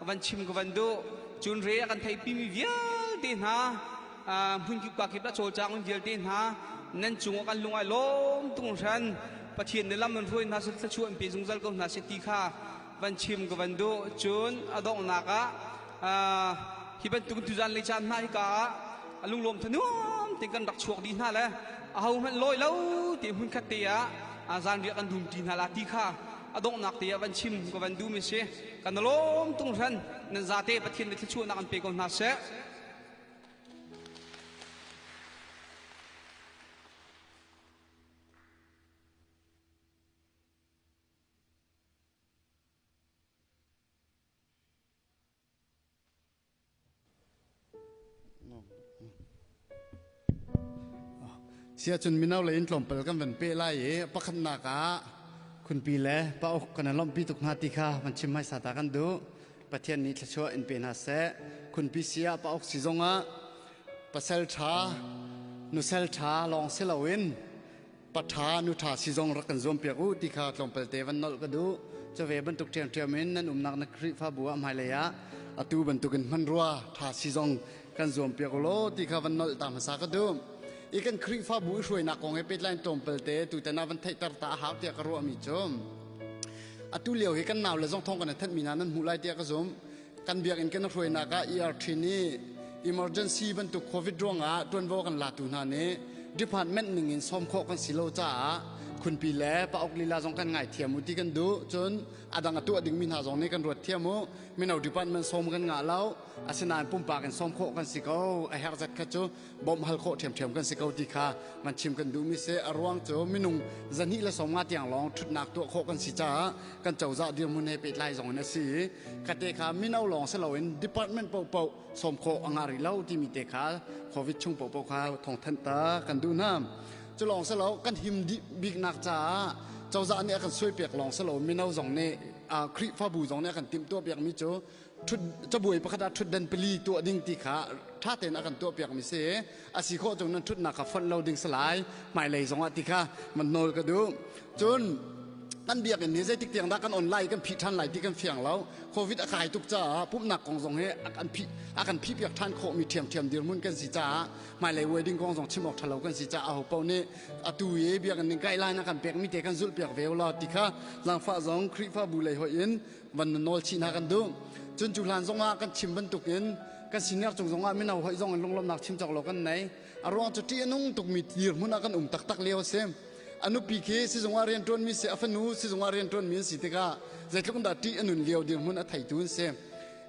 S2: van chim ka van duh. Cun re a kan theihpimi vialte hna, hmunkip kakip a cawlcang vialte hna nan cungah kan lung ai lawm tung hran. Pathian nih lam an hruai hna seh, thluachuah an pe zungzal ko hna seh ti kha van chim ka van duh. Cun a donghnak ah hi bantuk tuzan lei caan hna hika ah a lunglawm thanuam te kan rak chuak dih hna le aho hmanh lawi lo ti hmun khat te ah zanriah kan dum ṭi hna la ti kha a donghnak te ah van chim ka van duh mi si. Kan lawm tung hran. Nan zate Pathian nih thluachuahnak an pe ko hna seh.
S9: Siacun mino le in tlawmpal kan van pe lai i pakhatnak ah khunpi le pauk kan lawmhpi tuk hna ti kha van chim hmaisa ta kan duh. Pathian nih thluachuah in pe hna seh. Khunpi si ah pauk si zongah pasal ṭha, nusal ṭha lawng si loin paṭha nuṭha si zong rak kan zuampiak u ti kha tlawmpal te van nolh ka duh. Cave bantuk ṭhiamṭhiam in nan umnak na Khrihfabu ah hmailei ah atu bantukin hmanrua ṭha si zong kan zuampiak u law ti kha van nolh ta hmasa ka duh. I kan Khrihfabu i hruainak kong he pehtlai in tlawmpal te tutan ah van theihter ta a hau tiah ka ruahmi cu atu lio hi kan nau le zong thawng kan thanhmi hna nan hmuh lai tiah ka zumh. Kan biakinn kan hruainak ah ERT nih emergency bantuk COVID ruangah tuanvo kan latu hna nih department ning in sawm khawh kan si lo caah khunpi le pauk lila zong kan ngaithiam u ti kan duh. Cun a dang a tuah dingmi hna zong nih kan ruat thiam u. Mino department sawm kan ngah lo, asinain pumpak in sawm khawh kan si ko. A herh zat kha cu bawmh hal khawh ṭhiamṭhiam kan si ko ti kha man chim kan duhmi si. A ruang cu minung 250 tiang lawng ṭhutnak tuah khawh kan si caah kan cozah dirhmun he pehtlai zong in a si i kate kha mino lawng si loin department paohpaoh sawm khawh a ngah rih lo timi te kha COVID chung paohpaoh kha thawngthanh ta kan duh hna. Cu lawng si lo, kan him dih biknak caah cozah nih a kan suaipiak lawng si lo, mino zong nih Khrihfabu zong nih a kan timhtuah piakmi cu cabuai pakhat ah ṭhutdan pali tuah ding ti kha ṭha tein a kan tuah piakmi si. A si khawh cung nan ṭhutnak kha fonh lo ding si lai hmailei zongah ti kha man nawl ka duh. Cun kan biakinn hi zeitik tiang dah kan on lai, kan phih ṭhan lai ti kan fiang lo. COVID a kai tuk caah pumhnak kong zong hi a kan phih piak ṭhan khawhmi ṭhiamṭhiam dirhmun kan si caah hmailei wedding kong zong chim awk ṭhalo kan si caah aho paoh nih atu i biakinn ning guideline a kan pekmi te kan zulh piak ve law ti kha zaangfah zong Khrihfabu lei hoih in van nawl chih hna kan duh. Cun cu hlan zongah kan chim bantukin kan senior cung zongah mino hoih zong in lunglawmhnak chim cawk lo kan nei. A ruang cu ṭih a nung tukmi dirhmun ah kan um taktak lio a si. A nupi khi sizung ah rianṭuanmi si, a fanu sizung ah rianṭuanmi an si tikah zeitluk in dah ṭih a nun lio dirhmun a theitu an si.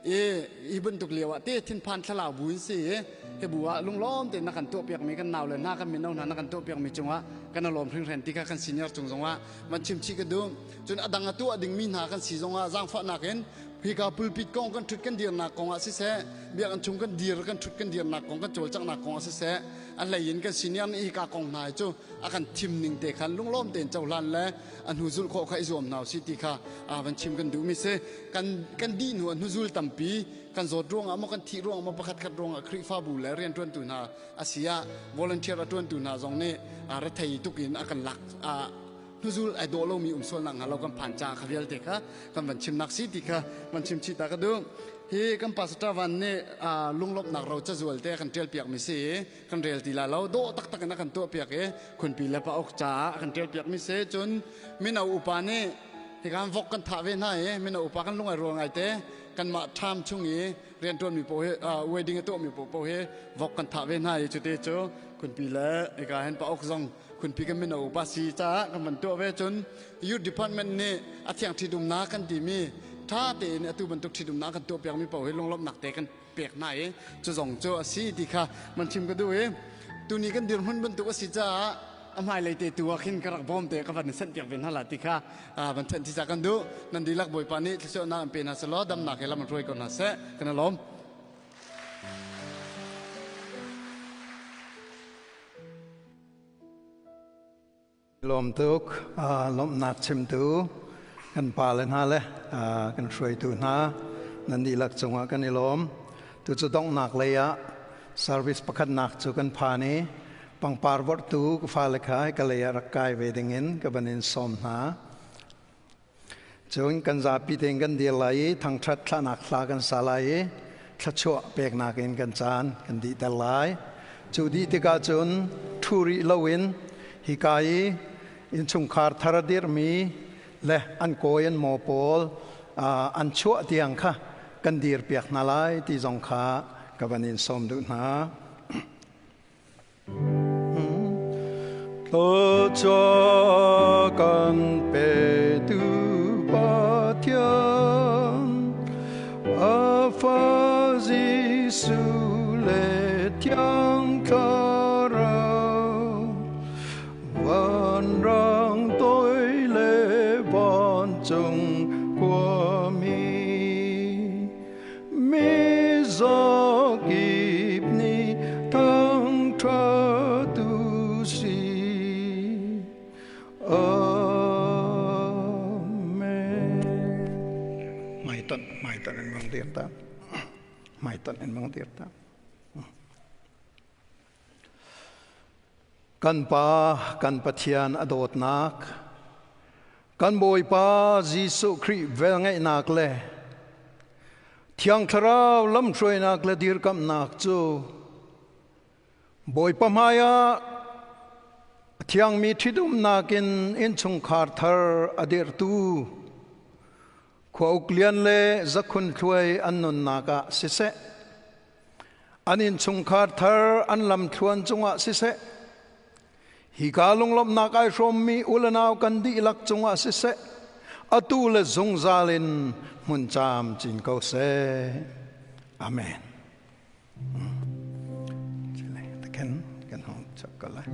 S9: I hi bantuk lio ah te thinphan thlalau bu in si i hi bu ah lunglawm tein na kan tuahpiakmi kan nau le hna, kan mino hna na kan tuahpiakmi cungah kan lawm hringhren ti kha kan senior cung zongah van chim chih ka duh. Cun a dang a tuah dingmi hna kan si zongah zaangfahnak in hika pulpit kong kan ṭhut kan dirnak kong ah siseh, biakinn chung kan dir kan ṭhut kan dirnak kong, kan cawlcanghnak kong ah siseh, a hlei in kan senior nih hika kong hna hi cu a kan thim ning te khan lunglawm tein cohlan le a hnu zulh khawh kha i zuam hna usih ti kha van chim kan duhmi si. Kan dih hnu a hnuzul tampi kan zawt ruangah maw, kan thih ruangah maw, pakhat khat ruangah Khrihfabu le rianṭuantu hna a si ah volunteer a ṭuantu hna zong nih rethei tuk in a kan lak hnuzul ai dawh lomi um sual nak hnga lo kan phan caah kha vialte kha kan van chimnak si ti kha van chim chih ta ka duh. Hi kan pastor van nih lunglawmhnak ro cazual te kan ṭial piakmi si i kan rel ti la lo, dawh taktak in a kan tuah piak i khunpi le pa uk caah a kan ṭial piakmi si. Cun mino upa nih hikan vok kan thah ve hna i mino upa kan lung ai rual ngai te, kanmah ṭham chung i rianṭuanmi paoh hi, wedding a tuahmi paoh hi vok kan thah ve hna i cute cu khunpi le hika hin pa uk zong khunpi kan mino upa si caah kan van tuah ve. Cun youth department nih a thiang ṭhitumnak kan timi ṭha tein atu bantuk ṭhitumnak kan tuah piakmi paoh hi lunglawmhnak te kan pek hna i cu zong cu a si ti kha man chim ka duh i tuni kan dirhmun bantuk a si caah a hmailei te tu ah khin ka rak bawm te ka van sanh piak ve hna la ti kha van thanh ti ca kan duh. Nan dihlak Bawipa nih thluachuahnak an pe hna selaw damnak he lam an hruai ko hna seh. Kan i lawm.
S1: Lawm tuk. Lawmhnak chimtu kan pa le hna le kan hruaitu hna nan dihlak cungah kan i lawm. Tu cu donghnak lei ah service pakhatnak cu kan phan i pangpar vorhtu ka fale kha ka lei ah rak kai ve dingin ka van in sawm hna. Cun kan zapi tein kan dir lai i thangṭhat thlahnak hla kan sa lai i thluachuah peknak in kan caan kan dihter lai. Cu dih tikah cun ṭhu rih loin hika i innchungkhar thar a dirhmi le an kawi an maw pawl an chuah tiang kha kan dirpiak hna lai ti zong kha ka van in sawm duh hna. Thluachuah kan petu Pathian, a fa Jesuh le Thiang Thlarau, vanrang toi le vancung khuami, mizaw kip nih thangṭhat u sih. Amen. Maitan, maitan in mang dir ta. Maitan in mang dir ta. Kan Pa, kan Pathian a dawtnak, kan Bawipa Jesuh Khrih velngeihnak le Thiang Thlarau lamhruainak le dirkamhnak cu Bawipa hmaiah A thiangmi ṭhitumnak in innchungkhar thar a dirhtu khuauk lian le zakhun thluai an nunnak ah siseh, an innchungkhar thar an lamthluan cungah siseh, hika lunglawmhnak ai hrawmmi u le nau kan dihlak cungah siseh, atu le zungzal in hmun camcin ko seh. Amen. Kan kan hong chak ko lai.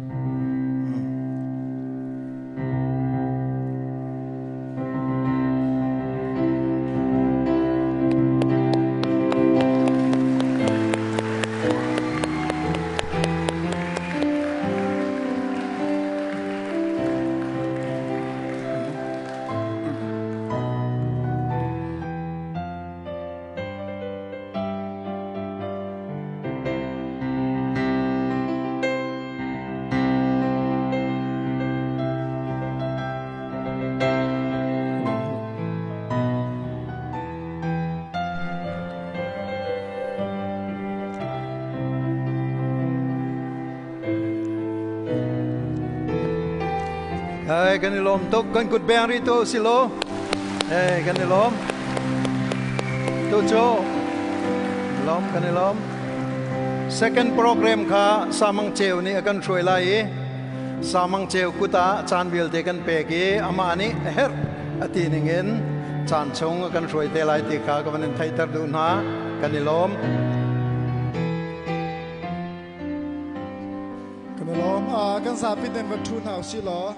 S1: Hey, kan i lawm tuk kan kut beng rih tu si lo. Hey, kan i lawm. Tu cu lawm kan i lawm. Second program kha Samang Ceu nih a kan hruai lai i Samang Ceu kut ah caan vialte kan pek i amah nih a herh a ti ning in caan chung a kan hruai te lai ti kha ka van in theihter duh hna. Kan i lawm.
S10: Kan i lawm. Kan zapi ten van ṭhu hna usih law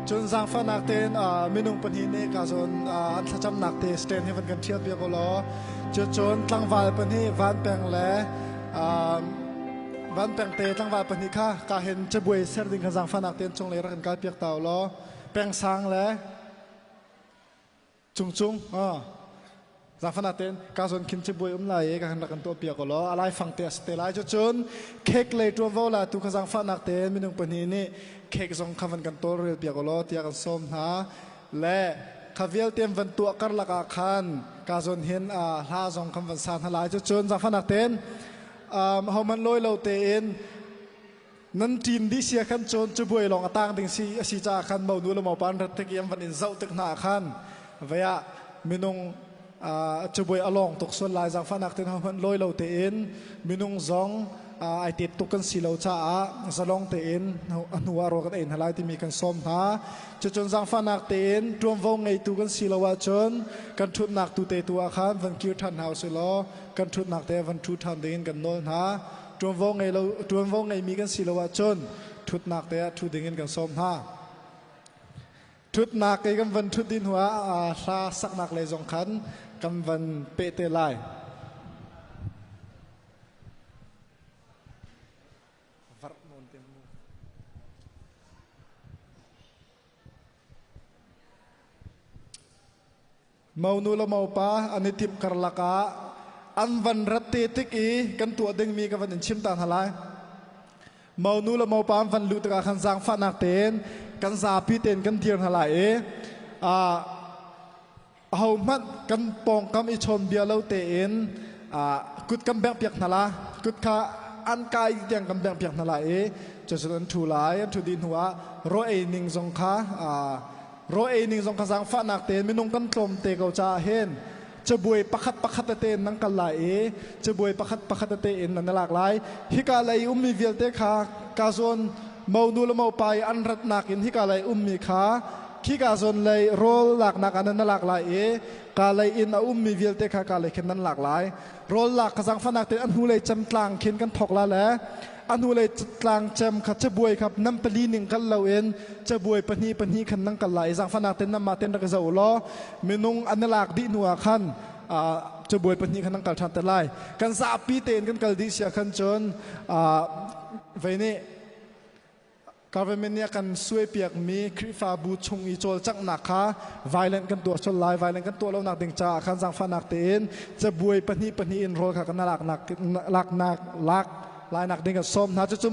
S10: cun zaangfahnak tein minung pahnih nih ka zawn an thlacamnak te stand hi van kan ṭhial piak u law cucun tlangval pahnih van peng le van peng te tlangval pahnih kha ka hin cabuai ser ding kha zaangfahnak tein cunglei rak kan kal piak ta u law peng sang le Cungcung, zaangfahnak tein ka zawn khin cabuai um lai i ka kan rak kan tuah piak law a laifang te a si te lai. Cucun khek lei ṭuanvo la tu kha zaangfahnak tein minung pahnih nih khek zong kha van kan tawlrel piak law tiah kan sawm hna. Le kha vialte van tuah karlak ah khan ka zawn hin hla zong kan van sa hna lai. Cucun zaangfahnak tein hohmanh lawi lo tein Nan ṭin dih sia khan cun cabuai lawng a tang ding si a si caah khan monu le mopa an rat tik i an van in zoh tik hna ah khan vei ah minung cabuai a lawng tuk sual lai. Zaangfahnak tein hohmanh lawi lo tein minung zong ai tet tuk kan si lo caah zalong tein a hnu ah rawl kan ei hna lai timi kan sawm hna. Cucun zaangfahnak tein ṭuanvo ngeitu kan si lo ahcun kan ṭhutnak tu te tu ah khan van kir ṭhan hna usih law kan ṭhutnak te van ṭhu ṭhan dingin kan nawl hna. Ṭuanvo ngei lo ṭuanvo ngeimi kan si lo ahcun ṭhutnak te ah ṭhu dingin kan sawm hna. Ṭhutnak i kan van ṭhut dih hnuah hla saknak lei zong khan kan van peh te lai. Monu le mopa an i timh karlak ah an van rat te tik i kan tuah dingmi ka van in chim ta hna lai. Monu le mopa an van luh tikah khan zaangfahnak tein kan zapi tein kan dir hna lai i ahohmanh kan pawngkam i chawn bia lo tein kut kan bengh piak hna la. Kut kha an kai tiang kan bengh piak hna lai i cucun an ṭhu lai. An ṭhu dih hnuah raw ei ning zong kha Raw ei ning zong kha zaangfahnak tein minung kan tlawm te ko caah hin cabuai pakhat pakhat tete in nan kal lai i cabuai pakhat pakhat tete in nan lak lai. Hika lei ummi vialte kha ka zawn monu le mopa i an ratnak in hika lei ummi kha khika zawn lei rawl laknak ah nan lak lai i ka lei in a ummi vialte kha ka lei khin nan lak lai. Rawl lak kha zaangfahnak tein a hnulei cemtlang khin kan thawk la le a hnulei tlang cem kha cabuai kha nan pali ning kal loin cabuai pahnih pahnih khan nan kal lai i zaangfahnak tein nanmah tein rak i zoh law minung an i lak dih hnu ah khan cabuai pahnih khan nan kal ṭhan te lai. Kan zapi tein kan kal dih sia khan cun vei nih Government nih a kan suaipiakmi Khrihfabu chung i cawlcanghnak kha violent kan tuah sual lai. Violent kan tuah lonak ding caah khan zaangfahnak tein cabuai pahnih pahnih in rawl kha kan laknak laknak lak lainak ding kan sawm hna. Cucu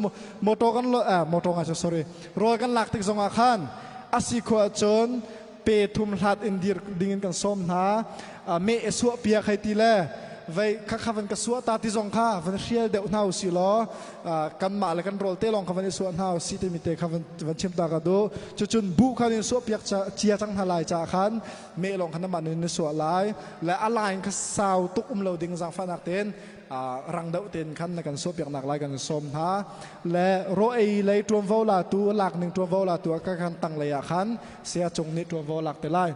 S10: motor kan motor ngai sorry rawl kan lak tik zongah khan a si khawh ahcun pe thum hlat in dir ding in kan sawm hna. Meh suah piak hei ti le Vei kha kha van ka suah ta ti zong kha van hrial deuh hna usih law kanmah le kan rawl te lawng kha van i suah hna usih timi te kha van chim ta ka duh. Cucun buh kha in suah piak cia cang hna lai caah khan meh lawng kha namah nin na suah lai. Le a line kha sau tuk um lo ding zaangfahnak tein rang deuh tein khan na kan suah piak nak lai kan sawm hna. Le ro ei lei ṭuanvo latu lak ning ṭuanvo latu ah ka khan tang lei ah khan saya cung nih ṭuanvo lak te lai.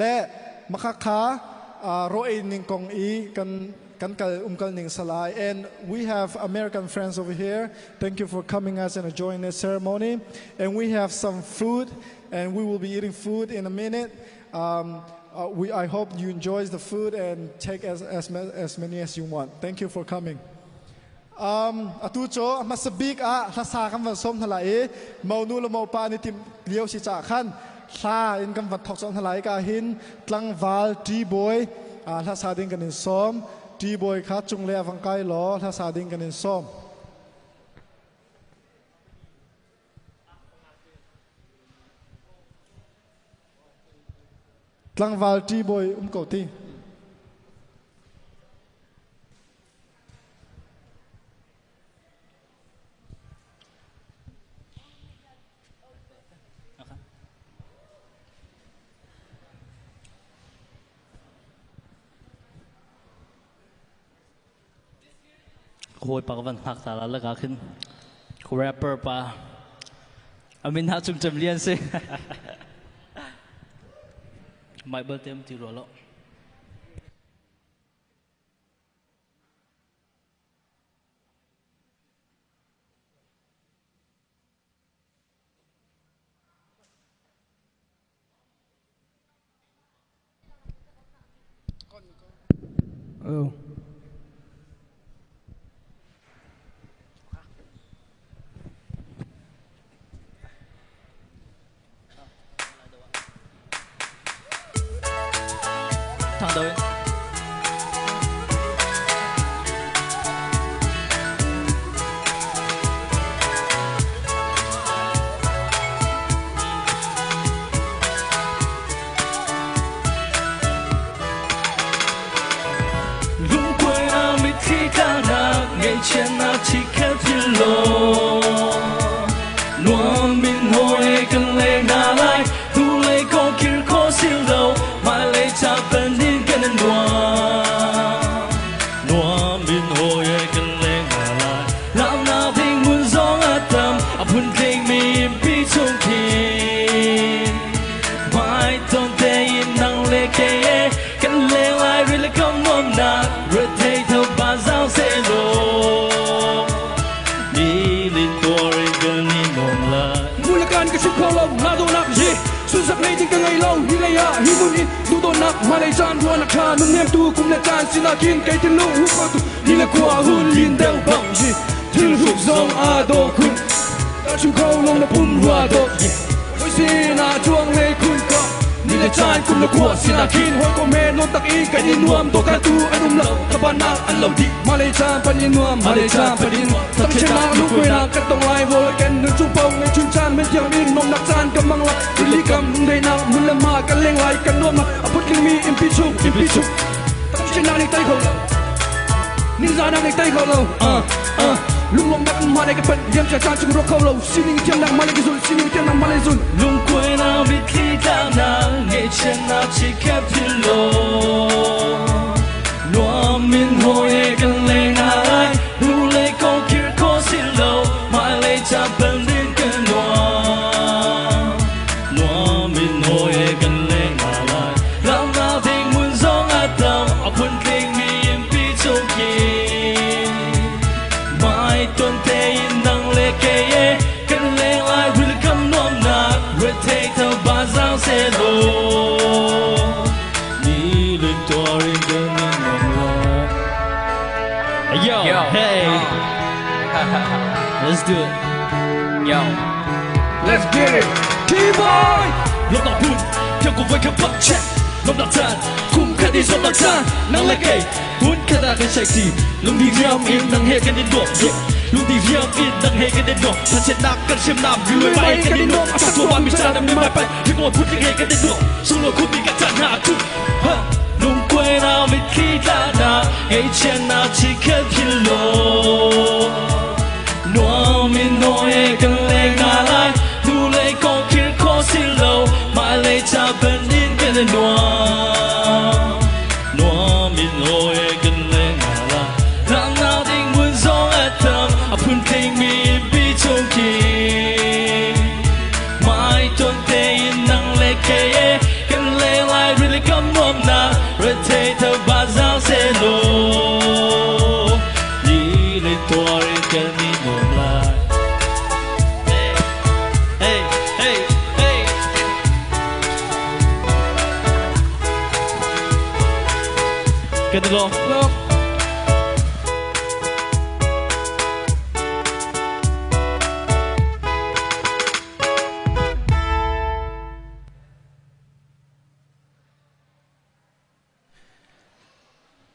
S10: Le makha kha ro ei ning kong i kan kan kal umkal ning salai. And we have American friends over here. Thank you for coming us and joining this ceremony. And we have some food, and we will be eating food in a minute. I hope you enjoy the food and take as many as you want. Thank you for coming. Atu cu hmasa bik ah hlasa kan van sawm hna lai i monu le mopa an i timh lio si caah khan hla in kan van thawk colh hna lai. Ka hin tlangval ṭibawi hlasa ding kan in sawm. Ṭibawi kha cunglei ah vang kai law hlasa ding kan in sawm. Tlangval ṭibawi um ko ti.
S11: Hawi pa ka van hngak ta la laka khin rapper pa amin ha chung cem lian si mai bal tem ti ro lo.
S2: Oh.
S11: Thang do in. Lungkuai na mitthli tlaknak ngaihchiatnak chikkhat philh law nuam in hawi kan leng hna lai hnulei kong kir khawh si lo hmailei ca panin kan in nuam nuam in hawi kan leng hna lai lamnak ding hmun zong a tam a phuntling mi pi chung khin hmai ton tein nang le kei kan leng lai ril kam nuamnak rethei tho ba zau se law ni lin tuarin kan ni nuam lai.
S2: Mulakan ka chim kho lo na dawnak hi sunsak nei ding ka ngei lo hi lei ah hi mun in duhdawnnak hmailei caan ruahnak tha nun nemtu kum le caan sinakin kei thinlung hu kho tu ni le khua hun lin deuh bang hi thil hruk zong aa daw khun ka chim kho lo na pum rua dawt hoi sinah cuang le khun ka ni le caan kum le khua sinakin hawikom he nawn tak i kan i nuam dawt tu an um lo thabannak an lo dih hmailei caan pan i nuam hmailei caan pan i nuam Tangchinak lungkuainak kan tong lai vawlei kan nun chung paoh ngeih chun caan men thiang in nuamnak caan kan mang lai rili kam lungdaihnak mun le ma kan leng lai kan nuamnak a phutling impi chung impi chung tangchinak nih tei kho lo ningzahnak nih tei kho lo lunglawmnak in hmailei ka panh liamcia caan chung ruak kho lo sining thiamnak hmailei ka zul sining thiamnak hmailei zul.
S11: Lungkuainak mitthli tlaknak ngaihchiatnak chikkhat philh law nuam in hawi kan leng lai hnulei kong khir khawh si lo hmailei ca panin kan nuam nuam in hawi kan leng lai lamnak ding hmun zong a tam a phuntling mi pi chung khi mai tuan tein nang le kei kan leng lai ril kam nuamnak rethei tho ba zang se law ni lin tuarin kan in nuam lai. Yo,
S12: Yo.
S11: Hey, let's do it.
S12: Yo.
S2: Let's get it, T-boy.
S11: Lomnak phun theo cùng với khắp bắc check lomnak caan kum khat i zomnak caan nang le kei hun khat ah kan shake ti lung di riam in nang he kan in nuam, yeah, lung di riam in nang he kan in nuam thachetnak kan hriamnam ri mai kan in nuam a sak mi caan mi mai pan hi ko phut he kan in nuam sunglo khut mi kan caan hna tu ha lungkuai. le nau mitthli tla na ngaihchiatnak chikkhat philh law nuam in hawi he kan leng hna lai hnulei kong khirh khawh si lo hmailei ca hmanh in kan i nuam nuam in hawi he kan leng hna lai Ramnak ding hmun zong a tam a phuntling mi pi chung khi mai ton tein nang le kei e kan leng lai rili kam nuamnak rethei tha zang se law ni le tuar in kan i nuam lai. Hey, hey, hey. Kan i lawm.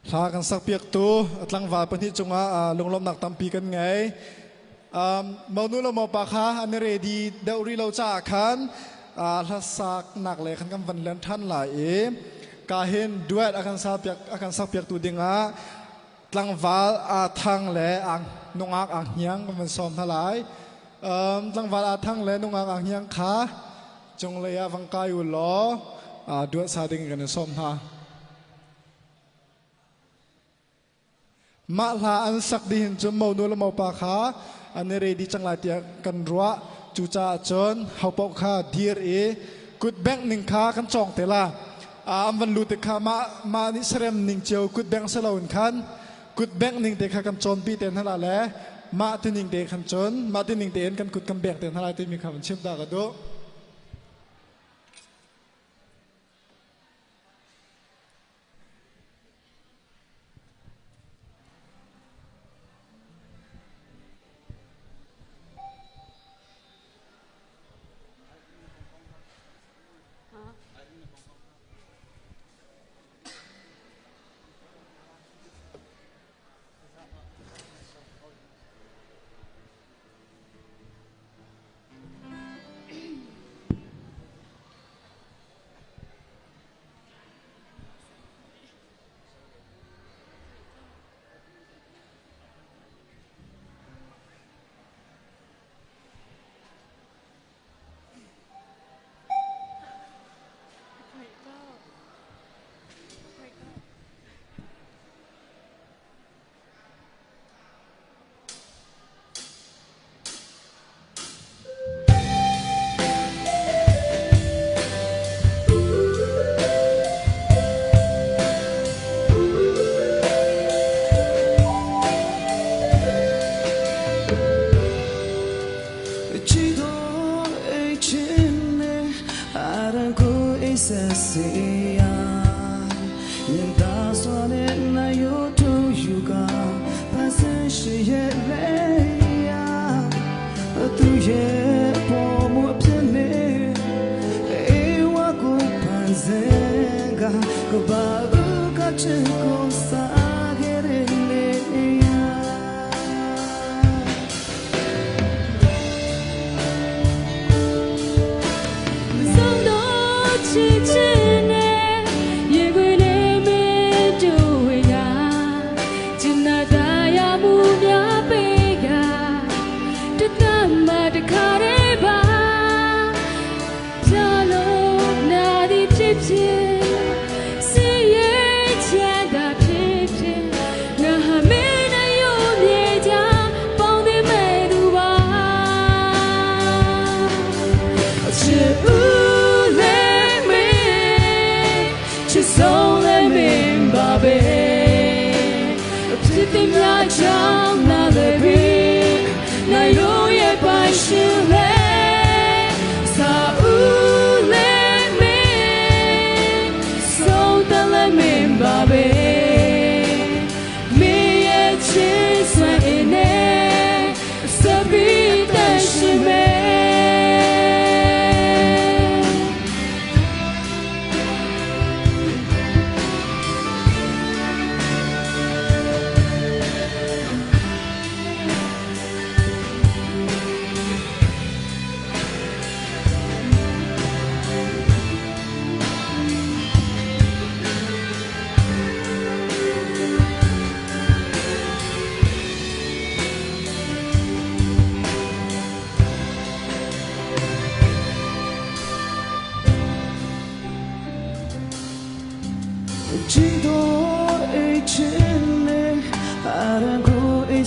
S10: Hla kan sak piaktu tlangval pahnih cungah lunglawmhnak tampi kan ngei. Monu le mopa kha an i ready deuh rih lo caah khan hlasaknak le khan kan van len ṭhan lai i ka hin duet a kan sak piak a kan sak piaktu dingah tlangval aa thang le nungak aa hniang kan van sawm hna lai. Tlangval aa thang le nungak aa hniang kha cunglei ah vang kai u law duet sa ding kan in sawm hna. Mah hla an sak dih hin cun monu le mopa kha an i ready cang lai tiah kan ruah. Cucaah cun hopaoh kha dir i kut bengh ning kha kan cawng te la. An van lut tik kha mah mah nih serem ning cio kut bengh si loin khan kut bengh ning te kha kan cawnpi te hna la le mah ti ning te khan cun mah ti ning tein kan kut kan bengh te hna lai timi kha van chim ta ka duh.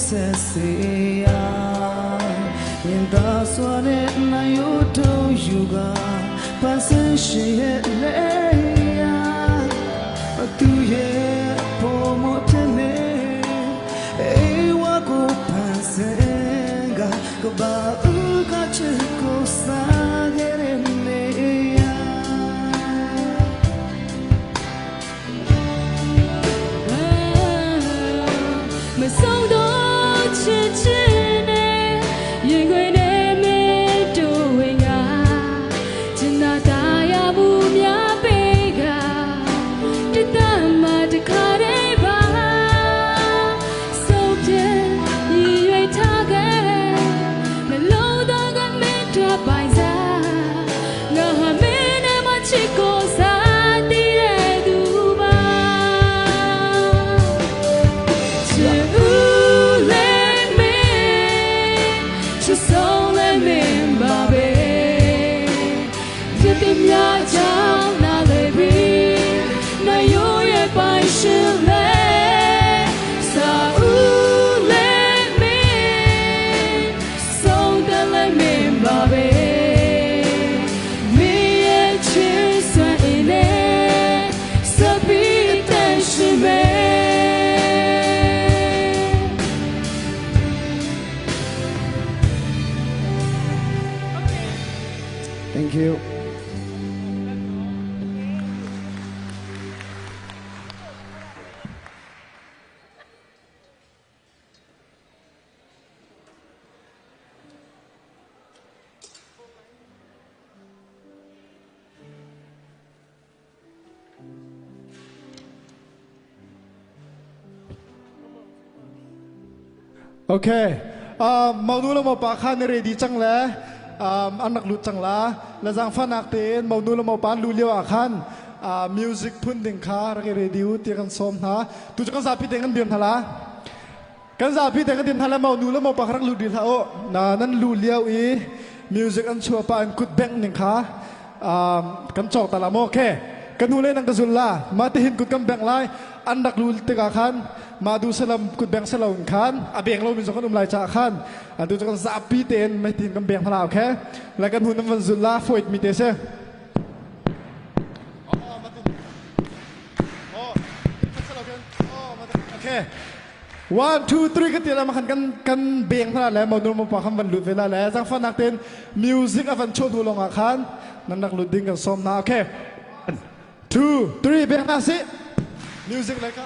S5: ဆက်စေရာမြင်သာစွာနဲ့နိုင်ရတို့ယူကဖန်ဆင်းရှင်ရဲ့လေယာသူရဲ့ပုံမဖြစ်နေအေဝကိုဖန်ဆင်းကကဘာဦးကချစ်ကိုစားခဲ့တဲ့နေရာ
S12: မဆုံးတော့ချစ်ချင်နဲ့ရင်ခွင်နဲ့မင်းတို့ဝင်ကကျင်နာတာရမှုများပေးကတတမတခါတည်းပါဆုံးဖြတ်ရည်ရွယ်ထားခဲ့တဲ့နှလုံးသားကမင်းတို့ပိုင်စားငါဟာမင်းနဲ့မချစ်ကိုစားတည်တဲ့သူပါ 只有let me，只送let me 吧呗，这边များကြောင်းနားလေပြီ那有也白是泪စာဦးlet me 送的let me 吧呗မင်းရဲ့ချစ်စွမ်းအင်နဲ့စပီးတန်ရှင်ပဲ
S3: Thank you.
S10: Okay. Mau nu le mau pa kha ni ready cang le an rak lut cang la la zang fanak tein mau nu le mau pa an lu lio ah khan music phun ding kha rak i ready u ti kan sawm hna tu cu kan zapi tein kan dir hna la kan zapi tein kan dir hna la mau nu le mau pa kha rak lut dih hlah u na nan lu lio i music an chuah pa an kut bengh ning kha kan cawk ta la maw okay ka nu le nang ka zul la ma ti hin kut kan bengh lai an rak lu tikah khan ma du salam kut beng salo in khan a beng lo min zong kan um lai cha khan atu cu kan zapi tein mai tin kan beng hla okay la kan hun van zul la foit mi te se okay 1 2 3 ka ti la makhan kan kan beng hna le mo nu mo pa kham van lut ve la le zang fanak ten music a van chon hu long ah khan nan rak lut ding kan som na okay 1 2 3 beng na si music le ka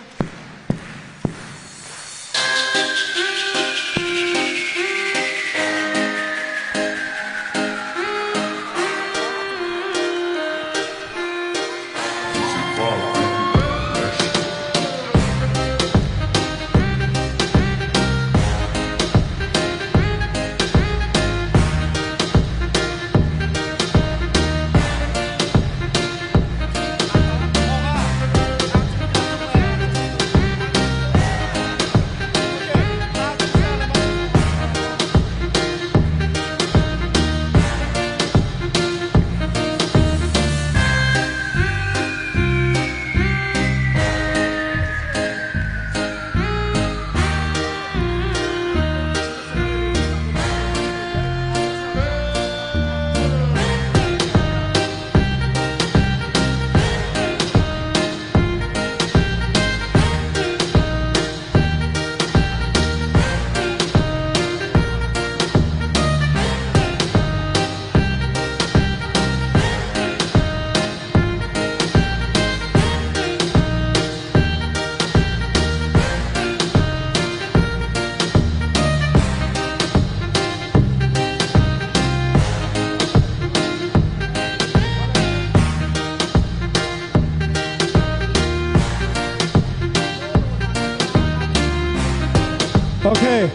S10: Okay.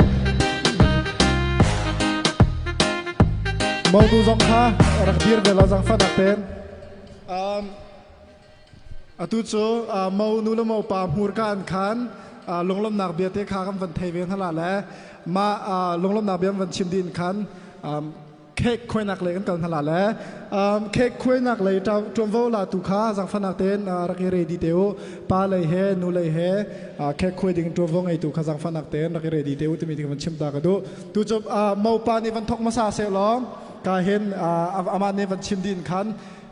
S10: Mau tu zong kha rak dir ve la zang fa nak ten. Um, atu cu mau nu le mau pa hmur ka an khan lunglomnak bia te kha kan van thei ve hna la le ma lunglomnak bia van chim din khan. Cake khuainak lei kan kal hna la le cake khuainak lei ṭuanvo la tu kha zangfahnak tein rak i ready te u. Pa lei he nu lei he cake khuai ding ṭuanvo ngeitu kha zangfahnak tein rak i ready te u timi ti van chim ta ka duh. Tu cu mopa nih van thok hmasa seh law ka hin amah nih van chim din khan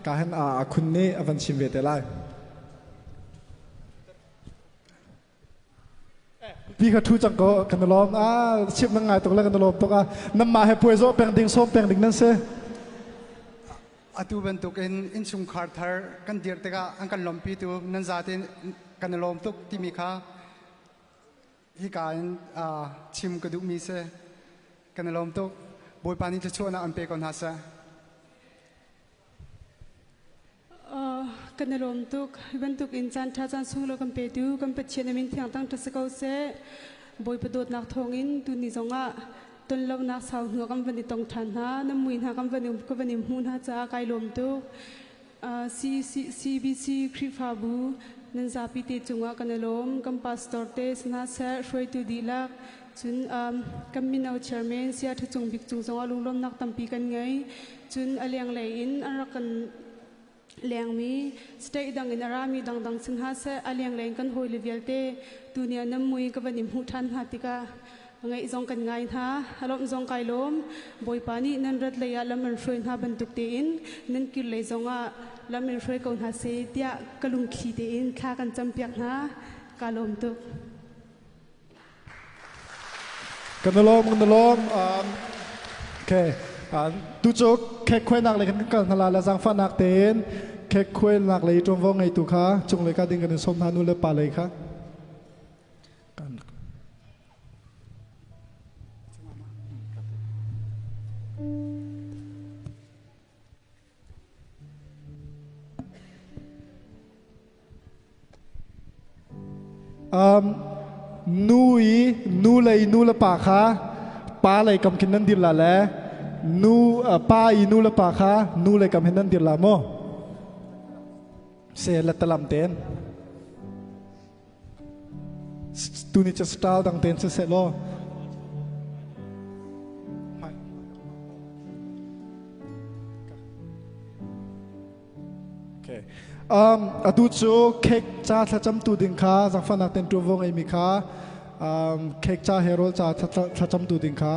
S10: ka hin a khun nih a van chim ve te lai. Pi kha thu cang ko kan lawm a chim na ngai tuk le kan lawm tuk a namma he puai zawh peng ding sawm peng ding nan si.
S13: Atu bantuk in innchungkhar thar kan dir tikah an kan lawmpi tu nan zaten kan i lawm tuk timi kha hika in chim ka duhmi si. Kan i lawm tuk. Bawipa nih thluachuahnak an pe ko hna seh.
S4: Kan i lawm tuk. Hi bantuk in caan ṭha caan sung lo kan petu kan Pathian a min thiang tang ṭha si ko seh. Bawipa dawtnak thawngin tuni zongah tonlonak sau hnu kan van i tong ṭhan hna. Nan mui hna kan van ka van i hmuh hna caah kai lawm tuk. CBC Khrihfabu nan zapi te cungah kan i lawm. Kan pastor te si hna seh, hruaitu dihlak, cun kan mino chairman Saya Ṭha Cung Bik cung zongah lunglawmnak tampi kan ngei. Cun a lenglei in an rak kan lengmi state dang in a rami dangdang si hna seh, a lenglei in kan hawile vialte tuni ah nan mui ka van i hmuh ṭhan hna tikah ngaih zong kan ngai hna, a lawmh zong kai lawm. Bawipa nih nan rat lei ah lam an hruai hna bantuk tein nan kir lei zongah lam in hruai ko hna seh tiah ka lungthli tein thla kan campiak hna. Kaa lawm tuk.
S10: Kan lawm, kan lawm. Okay. Tu cu khek khuainak lei kan kal hna la le zaangfahnak tein khek khuainak lei ṭuanvo ngeitu kha cunglei ka ding kan in sawm hna nu le pa lei kha. Nu i nu lei nu le pa kha pa lei kam khin nan dir la le nu pa i nu le pa kha nu lei kam hin nan dir la maw se la talam ten tuni cha style dang ten se se law. Okay. Atu cu cake ca thlacam tu ding kha zangfahnak ten ṭuanvo ngeimi kha cake ca he rawl ca thlacam tu ding kha.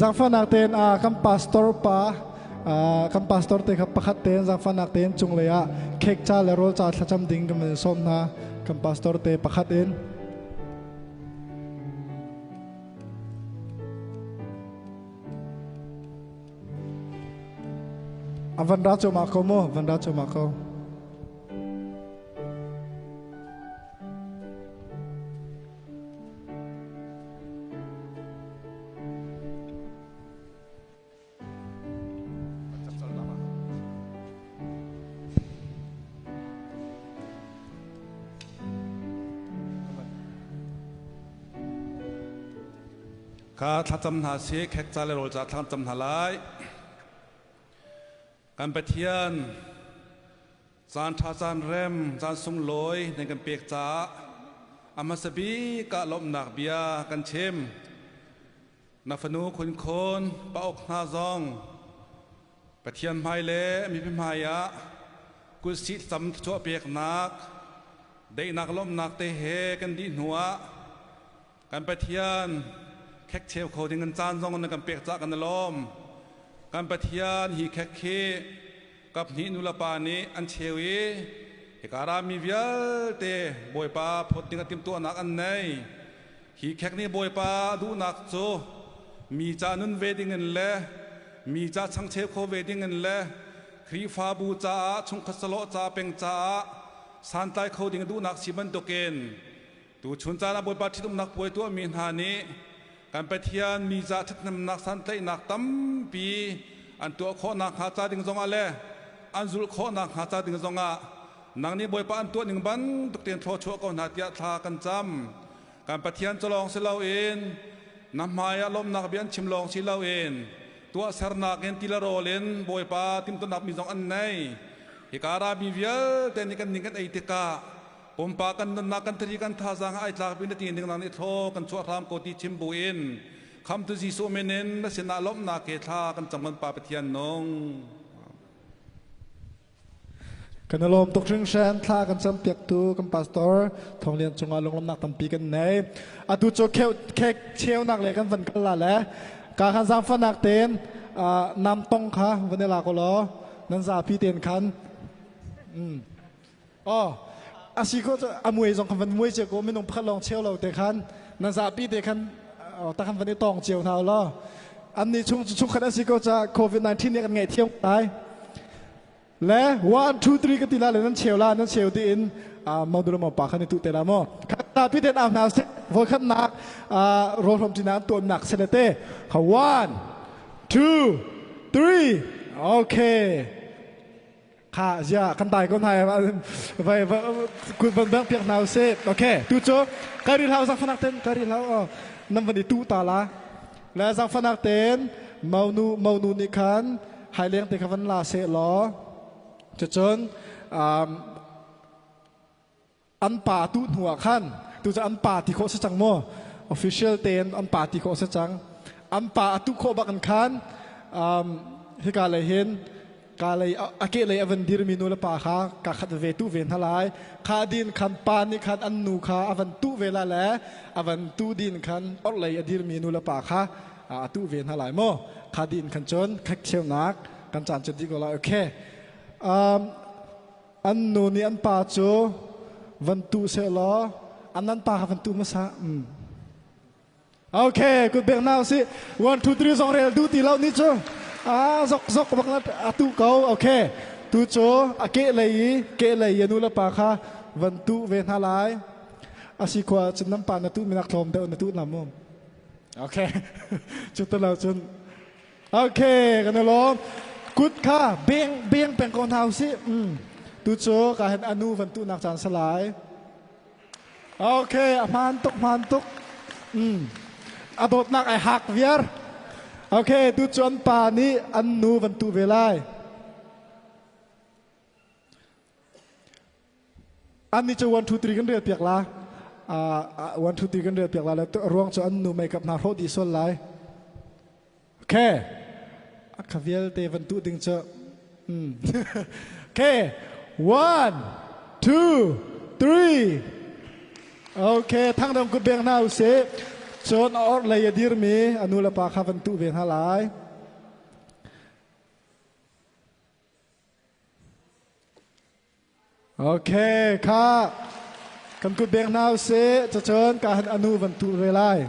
S10: Zaangfahnak tein kan pastor pa kan pastor te kha pakhat tein zaangfahnak tein cunglei ah khek ca le rawl ca thlacam ding kan van sawm hna kan pastor te pakhat in. A van ra cuahmah ko mu, van ra cuahmah ko.
S14: Kha thlacam hna si khek ca le rawl ca thlacam hna lai. Kan Pathian Caan ṭha caan rem, caan sunglawi nan kan pek caah a hmasa bik ah lawmhnak bia kan chim. Na fanu khunkhawn pauk hna zong Pathian hmai le mipi hmai ah kutsih cam thluachuah peknak, daihnak lawmhnak te he kan dih hnu ah kan Pathian khek cheu kho ding kan caan zong na kan pek caah kan i lawm. Kan Pathian hi khek hi kaphnih nulepa nih an cheu i hika rami vialte Bawipa phawt ding a timhtuahnak an nei. Hi khek nih Bawipa duhnak cu mi ca nun ve ding in le mi ca changcheu kho ve ding in le Khrihfabu caah chungkhat salawh ca peng caah santlai kho ding duhnak si bantukin Tuchun caan ah Bawipa ṭhitumnak puai tuahmi hna nih kan Pathian mi ca ṭhathnemnak santlaihnak tampi an tuah khawh nakhnga ca ding zongah le an zulh khawh nakhnga ca ding zongah nang nih Bawipa an tuah ning bantuk tein thluachuah ko hna tiah thla kan cam. Kan Pathian cu lawng si loin na hmai ah lawmhnak bia an chim lawng si loin tuahsernak in ti le rawl in Bawipa timhtuahnak mi zong an nei. Hika rami vialte nih kan ning kan ei tikah pumpak kan nunnak kan thari kan thazaang ai tlak bi na ti ning nang nih thlaw kan chuah hram ko ti chim bu in khamtu Jesuh min in na sinah lawmhnak he thla kan cam kan Pa Pathian nung.
S10: Kan i lawm tuk hringhran thla kan cam piaktu kan pastor Thonglian cungah lunglawmnak tampi kan nei. Atu cu khek cheunak le kan van kal la le ka khan zaangfahnak tein nam tong kha van i la ko law nan zapi tein khan oh asi ko a muai zong khan van muai cia ko minung pakhat lawng cheu lo te khan nan zapi te khan ta khan van i tong cio hna law an nih chung chung khat asi ko ca COVID-19 nih kan ngaih thiam lai le 1 2 3 ka ti la le nan cheu la nan cheu ti in modul mo pa khan i tu te la mo khat pi den am hna se voi khat nak ro hrom tina tuan nak se le te 1 2 3 okay Kha zia kan dai ko hna vai kut van bang piak hna usih. Okay, tu cu kari hlau zang fanak ten kari hlau oh nam van i tu ta la. Le zang fanak ten maunu maunu nih khan hai leng te kha van la se law. Cucun an pa tu hnu ah khan tu cu an pa ti khawh si cang maw official tein an pa ti khawh si cang an pa a tu khawh bak in khan hika lei hin ka lei a ke lei a van dirmi nu le pa kha ka khat ve tu ve hna lai kha din khan pa nih khan an nu kha a van tu ve la le a van tu din khan or lei a dirmi nu le pa kha a tu ve hna lai maw kha din khan cun khek cheunak kan caan cu di ko lai okay An nu nih an pa cu van tuh sehlaw an nan pa kha van tuh hmasa. Okay, kut bek na usih. 1 2 3 zong rel duh ti lo ni cu. Ah zok zok bak na atu ko. Okay. Tu cu a ke lei i ke lei i nu le pa kha van tuh ve hna lai. Asi khua cun nan pa na tuh minak tlawm deuh na tuh na mu. Okay. Cu te lo cun Okay, kan i lawm. Kut kha beng beng peng ko hna usih. Tu cu ka hen anu van tu nak caan salai. Okay, a hmaan tuk hmaan tuk. A dawtnak ai hak viar. Okay, tu cu an pa nih an nu van tu ve lai. An nih cu 1 2 3 kan rel piak la. 1 2 3 kan rel piak la le ruang cu an nu makeup hna hrawh dih sual lai. Okay. A kha vialte van tuh ding cu. Okay. 1 2 3 Okay, thangdang kut beng hna usih. Cun a orh lei a dirmi a nu le pa kha van tuh ve hna lai. Okay, kha kan kut beng hna usih. Cacun ka han anu van tuh ve lai.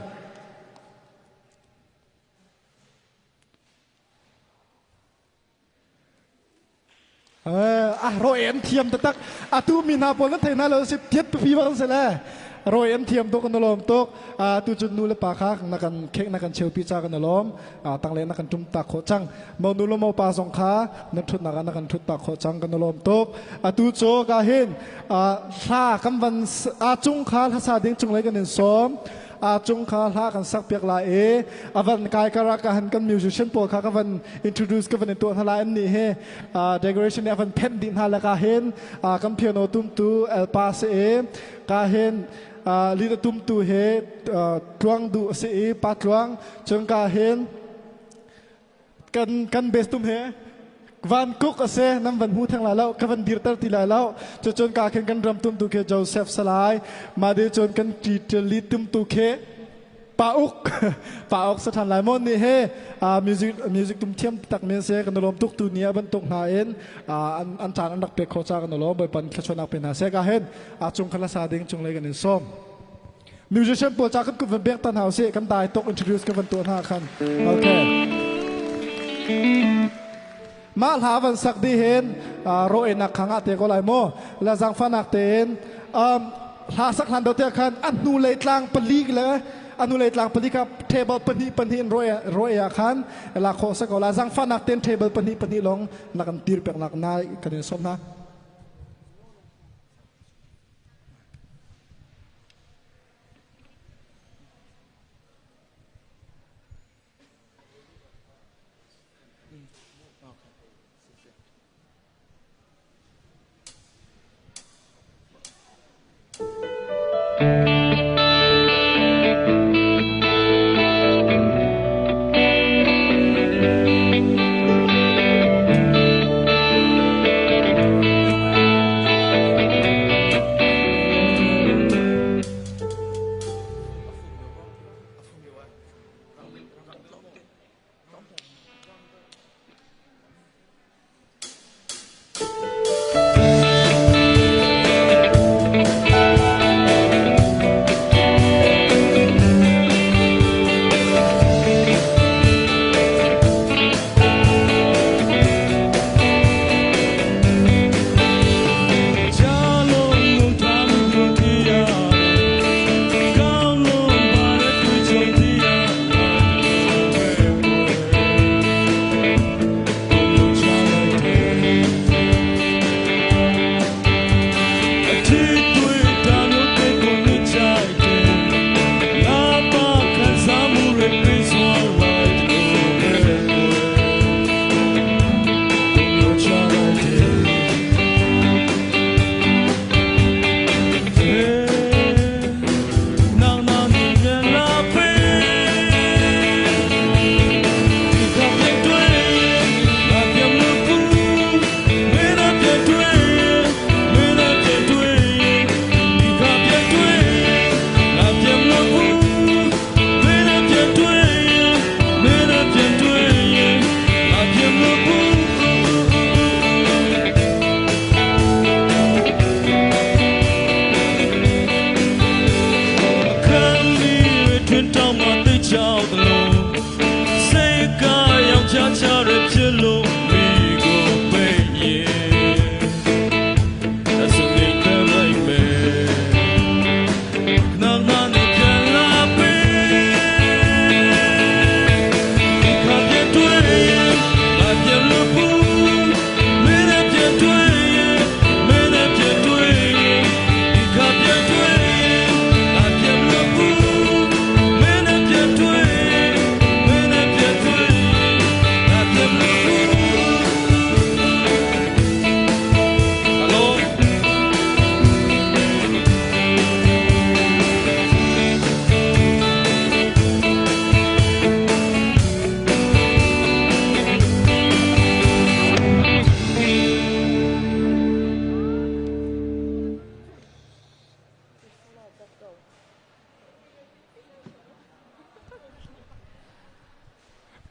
S10: Ah rawi an thiam taktak. Atu mi hna pawl nan thei hna lo si tiat pipi bak an si le. Rawi an thiam tuk an lawm tuk. Tu cun nu le pa kha na kan khek na kan cheupi cha kan lawm. Tangle na kan tum tak khawh cang. Mo nu le mo pa zong kha nan thutnak ah na kan thut tak khawh cang kan lawm tuk. Atu cu ka hin hla kan van a cung kha hla sa ding cung lei kan in sawm. A cung kha hla kan sak piak lai i a van kai karak ah han kan musician pawl kha ka van introduce ka van in tuah hna lai an nih hi decoration nih a van phenh dih hna laka hin kan piano tumtu Elpa si i ka hin lead a tumtu he tluang duh si i pa tluang cun ka hin kan kan base tum he van cook a si nan van hmu theng lai lo ka van dirter ti lai lo cucun ka khin kan ram tum tu khi Joseph Salai ma de cun kan li tum tu khi pa uk pa uk sa than lai mon ni he music music tum thiam tak men se kan lom tuk tu ni a bantuk hna in an an chan an rak pe kho cha kan lom bai pan thlachuanak pe hna se ka hen a chung khala sa ding chung lei kan in som Musician pawl ca kan kut van bek tan hau sih kan dai tok introduce kan van tuah hna khan. Okay. Mah hla van sak di hin ro enak khang ah te ko lai mu. La zangfanak tein hla sak hlan do te khan a hnu lei tlang pali le a hnu lei tlang pali kha table pahnih pahnih in ro e ah khan la kho sa ko la zangfanak ten table pahnih pahnih long na kan tir pek nak nai kan in som hna.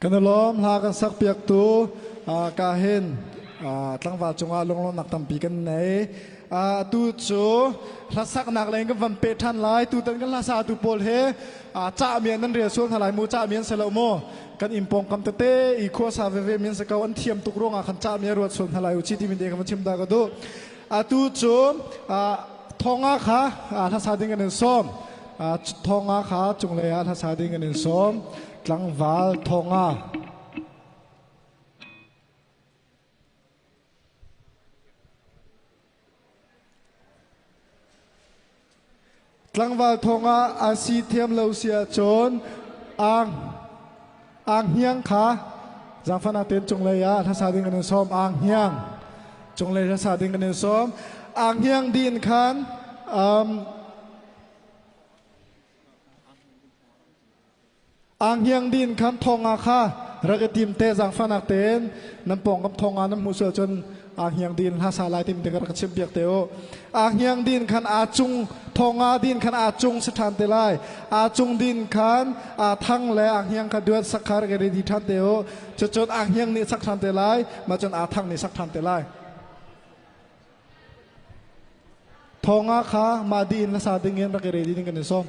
S10: Kan i lawm hla kan sak piak tu ka hin tlangval cungah lunglawmnak tampi kan nei. Tu cu hlasaknak lei kan van pe ṭhan lai. Tutan kan hlasa tu pawl he cah mi nan rel sual hna lai mu cah mi an si lo mu. Kan inn pawngkam tete i khuasa veve mi an si ko an thiam tuk ruangah khan cah mi a ruat sual hna lai u chi timi te kan van chim ta ka duh. Atu cu thonga kha hlasa ding kan in sawm. Thonga kha cunglei ah hlasa ding kan in sawm. Tlangval thonga. Tlangval thonga a si thiam lo si ahcun ang ang hniang kha zaangfahnak tein cunglei ah hlasa ding kan in sawm. Ang hniang cunglei hlasa ding kan in sawm. Ang hniang din khan Ang din khan thonga kha rak i tim te zaangfahnak tein nan pawngkam thonga nan hmuh sual cun ang din hla sa lai tim te ka rak chim piak te u. Ang din khan a cung thonga din khan a cung si ṭhan te lai. A cung din khan a thang le ang hiang kha duat sak kha rak i ready ṭhan te u. Cucun ang hiang nih sak ṭhan te lai, mah cun a thang nih sak ṭhan te lai. Thonga kha mah din hla sa ding in rak i ready ding kan in sawm.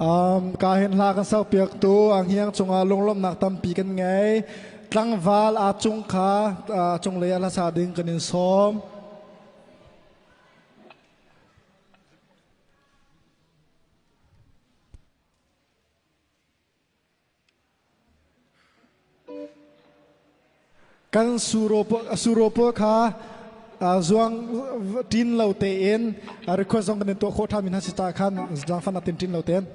S10: Ka hin hla kan sak piak tu ang hiang cungah lunglawmhnak tampi kan ngei. Tlangval a cung kha cunglei ah hlasa ding kan in sawm. Kan suro pawl kha zuang ṭin lo tein request zong kan in tuah khawh ṭhan mi hna si caah khan zaangfahnak tein ṭin lo tein.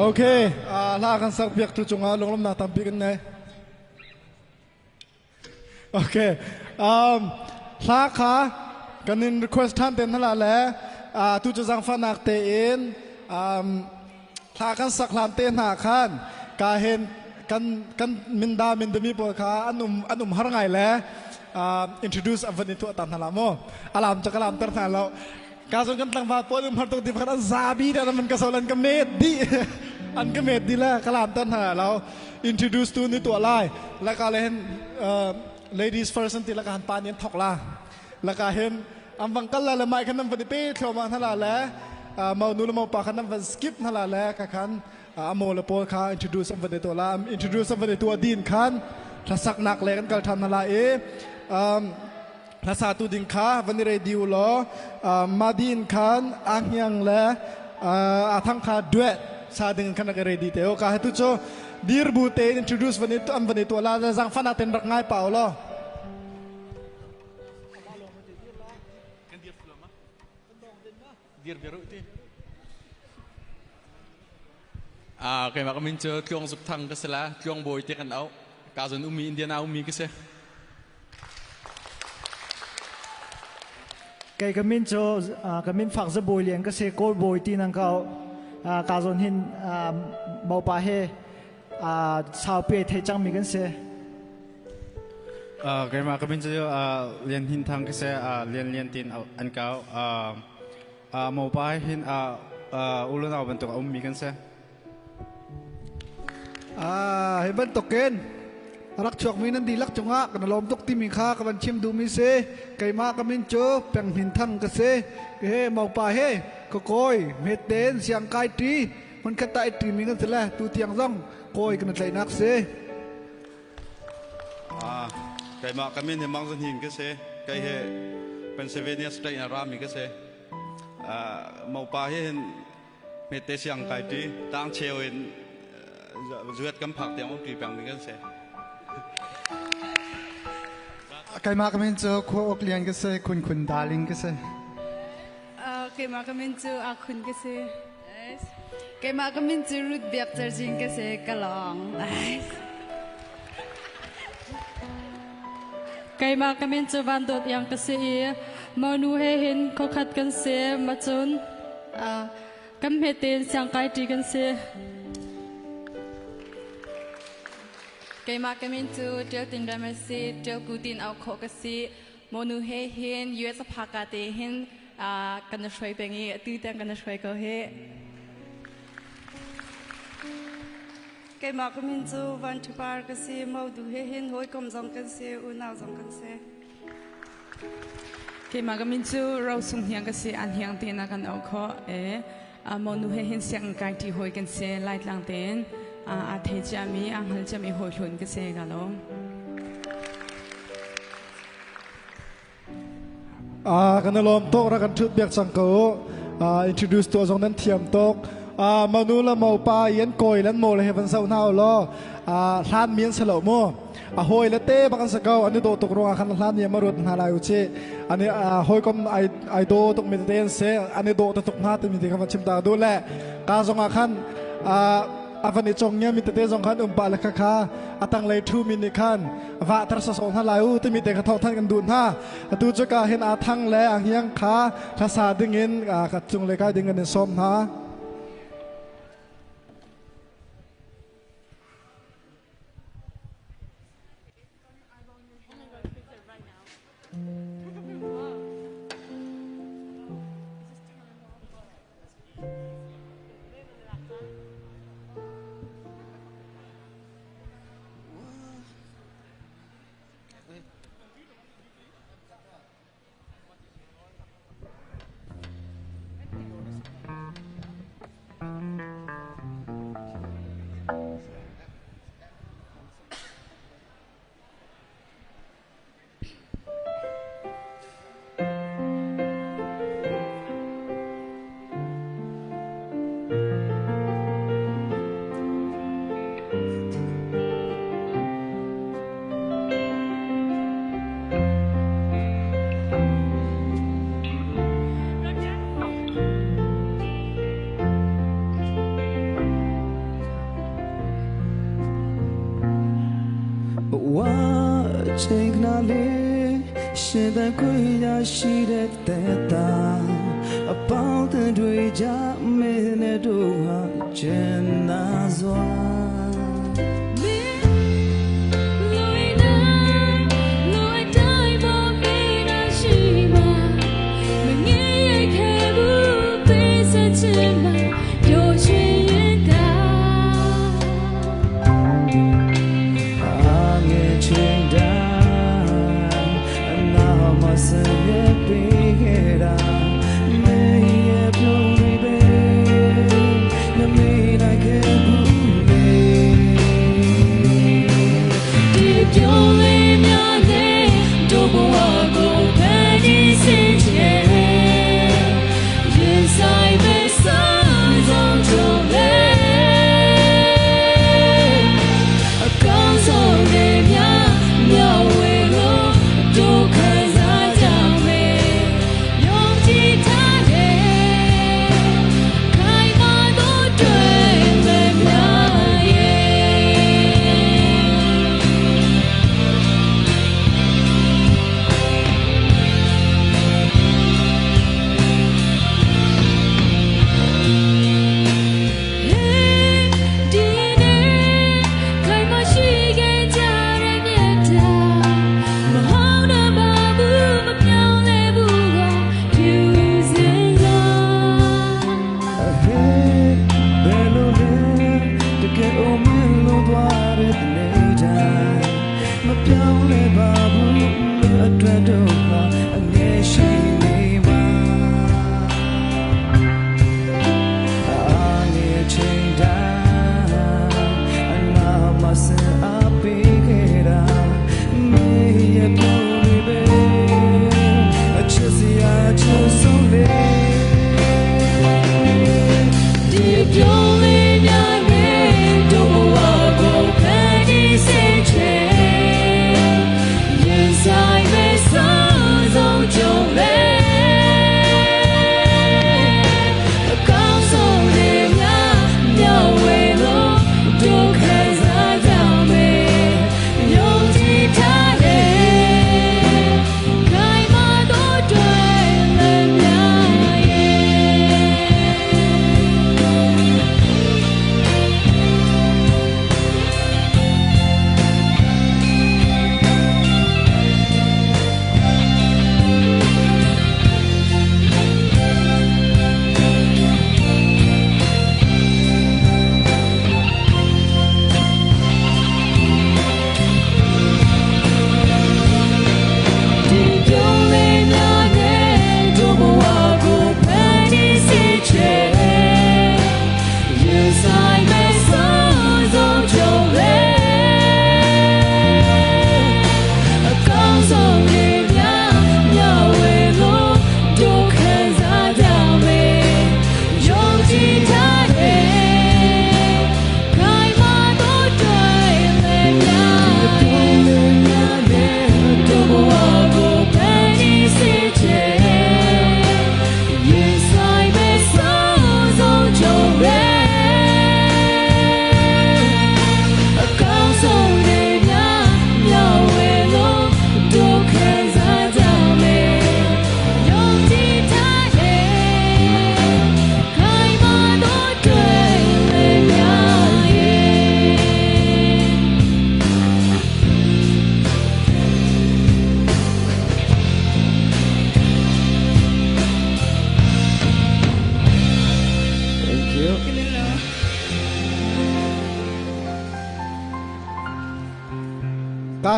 S10: Okay, hla kan sak piak tu cungah lunglawmnak tampi kan nei. Okay, hla kha kan in request than ten hala le tu cu zangfahnak tein hla kan sak hlan te hna khan ka hen kan kan minda mindami pawl kha an um an um har ngai le introduce an van i tuah ta hna la mu alam cha kalam ter hna lo ka zon kan tlangval pawl um har tuk ti pakhat an zabi da man ka sol an ka met di an ka met di la kalam ter hna lo introduce tu ni tuah lai laka le hen ladies first an ti laka han pa ni an thok la laka hen an vang kal la le mai khan an van i pe thloma hna la le Mau nu le mau pa khan nan van skip hna la le ka khan amo le pawl kha introduce an van i tuah la. Introduce an van i tuah din khan hlasaknak le kan kal ṭhan hna la i hlasa tu ding kha van i ready u law madin khan a hniang le a thang kha duet sa ding khan rak i ready te o. Ka he tu cu dir bu te introduce van i an van i tuah la, zangfan ah ten rak ngai pa u law.
S2: Dir biaruh ti. Ah, keimah ka min cu Tluang Zuk Thang ka si la, Tluang Bawi te kan auh. Ka zon ummi Indiana ummi ka si.
S15: Kei ka min cu ka min fak za Bawi Lian ka si, Kawl Bawi ti nang ka auh. Ka zon hin maupa he saupe thei cangmi kan si.
S9: Keimah ka min cu Lian Hin Thang ka si, Lian Lian tin an kau. Mopa hin ulunau bantuk a ummi kan si.
S16: Hi bantukin rak chuakmi nan dihlak cungah kan lawm tuk timi kha ka van chim duhmi si. Keimah ka min cu Peng Hnin Thang ka si. He mopa he ka kawi hmeten siang kai ṭi hmunkhat ta i ṭimi kan si le tu tiang zong kawi kan tlaihnak si.
S9: Keimah ka min hi Mang Zan Hin ka si. Kei hi Pennsylvania State in rami ka si. Mopa hi hin hmete siang kai ṭi tang cheu in zuat kan phak tiang um ṭi peng ding kan si.
S13: Keimah ka min cu Khua Uk Lian ka si, Khun Khun Darling ka si.
S4: Keimah ka min cu A Khun ka si.
S17: Keimah ka min cu Ruth Biak Cerjin ka si, ka lawng.
S12: Keimah ka min cu Van Dawt Iang ka si i monu he hin khokhat kan si, macun kan hmete in siangkai ṭi kan si.
S17: Keimah ka min cu Ṭial Tin Rem a si, Ṭial Ku tin auh khawh ka si. Monu he hin US a phaka te hin kan i hruai peng i atu tiang kan i hruai ko hi.
S4: Keimah ka min cu Van Ṭhapar ka si, Modu he hin hawikom zong kan si, unau zong kan si.
S18: Keimah ka min cu Ro Sung Hniang ka si, an hiang te na kan auh khawh. E, monu he hin sianginn kai ṭi hawi kan si, Laitlang tein aa thei ciami, aa hngal ciami hawi hlun ka si, ka lawm.
S10: Kan lawm tuk, rak kan ṭhut piak cang ko. Introduce tuah zong nan thiam tuk. Manu le mopa yan kawi lan mo le he van zoh hna u law hlan mi an si lo mu. A hawi le te bak an si ko, an i dawh tuk ruangah khan hlan mi ma ruat hna lai u ci. An i hawikom ai daw tuk mi tete an si, an i dawh tuk hna timi ti kha van chim ta duh le ka zong ah khan a van i chong ngia mi tete zong khan umpa le kha kha a tanglei thu mi nih khan va tar sa sawh hna lai u timi te kha thawk than kan duh hna. Atu cu ka hin a thang le a hiang kha hlasa dingin ka cung le kai ding kan in sawm hna.
S5: ချိန်ခဏလေးရှင်တဲ့ခွေရရှိတဲ့တဲ့တာအပေါင်းတွေကြမင်းနဲ့တို့ဟာကျန်နာစွာ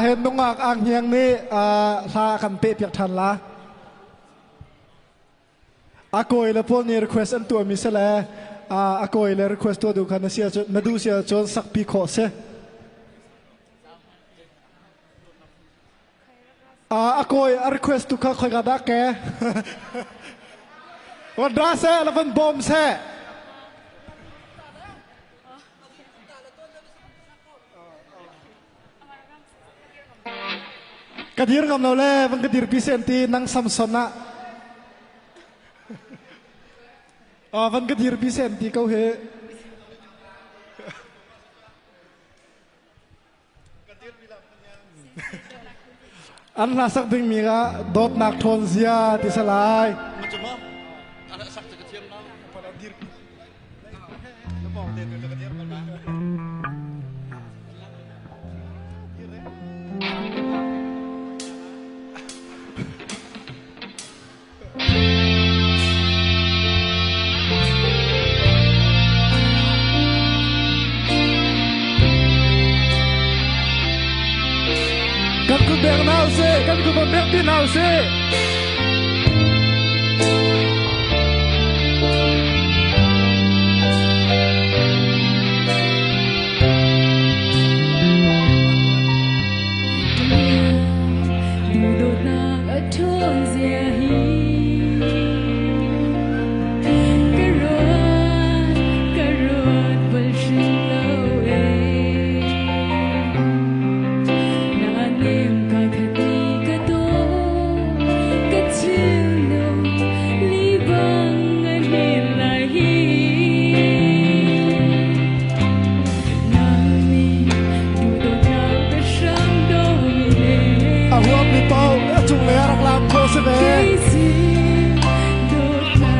S10: He nungak ang hiang nih hla kan pe piak than la. A kawi le pawl nih request an tuahmi si le a kawi le request tuah duh kha na sia cun na duh sia cun sakpi khawh si. A kawi a request tu kha khoi ka dah ke? Van ra seh la van bawm seh. Ka dir ngam lo le van ka dir pi sen ti nang Samson ah. Van ka dir pi sen ti ko he. An hla sak ding mi ka dawtnak ṭhawn zia ti salai. Kan kut bek nau se, kan kut bek ti nau se. A huam mi paoh a cung lei ah rak lam khawh si ve.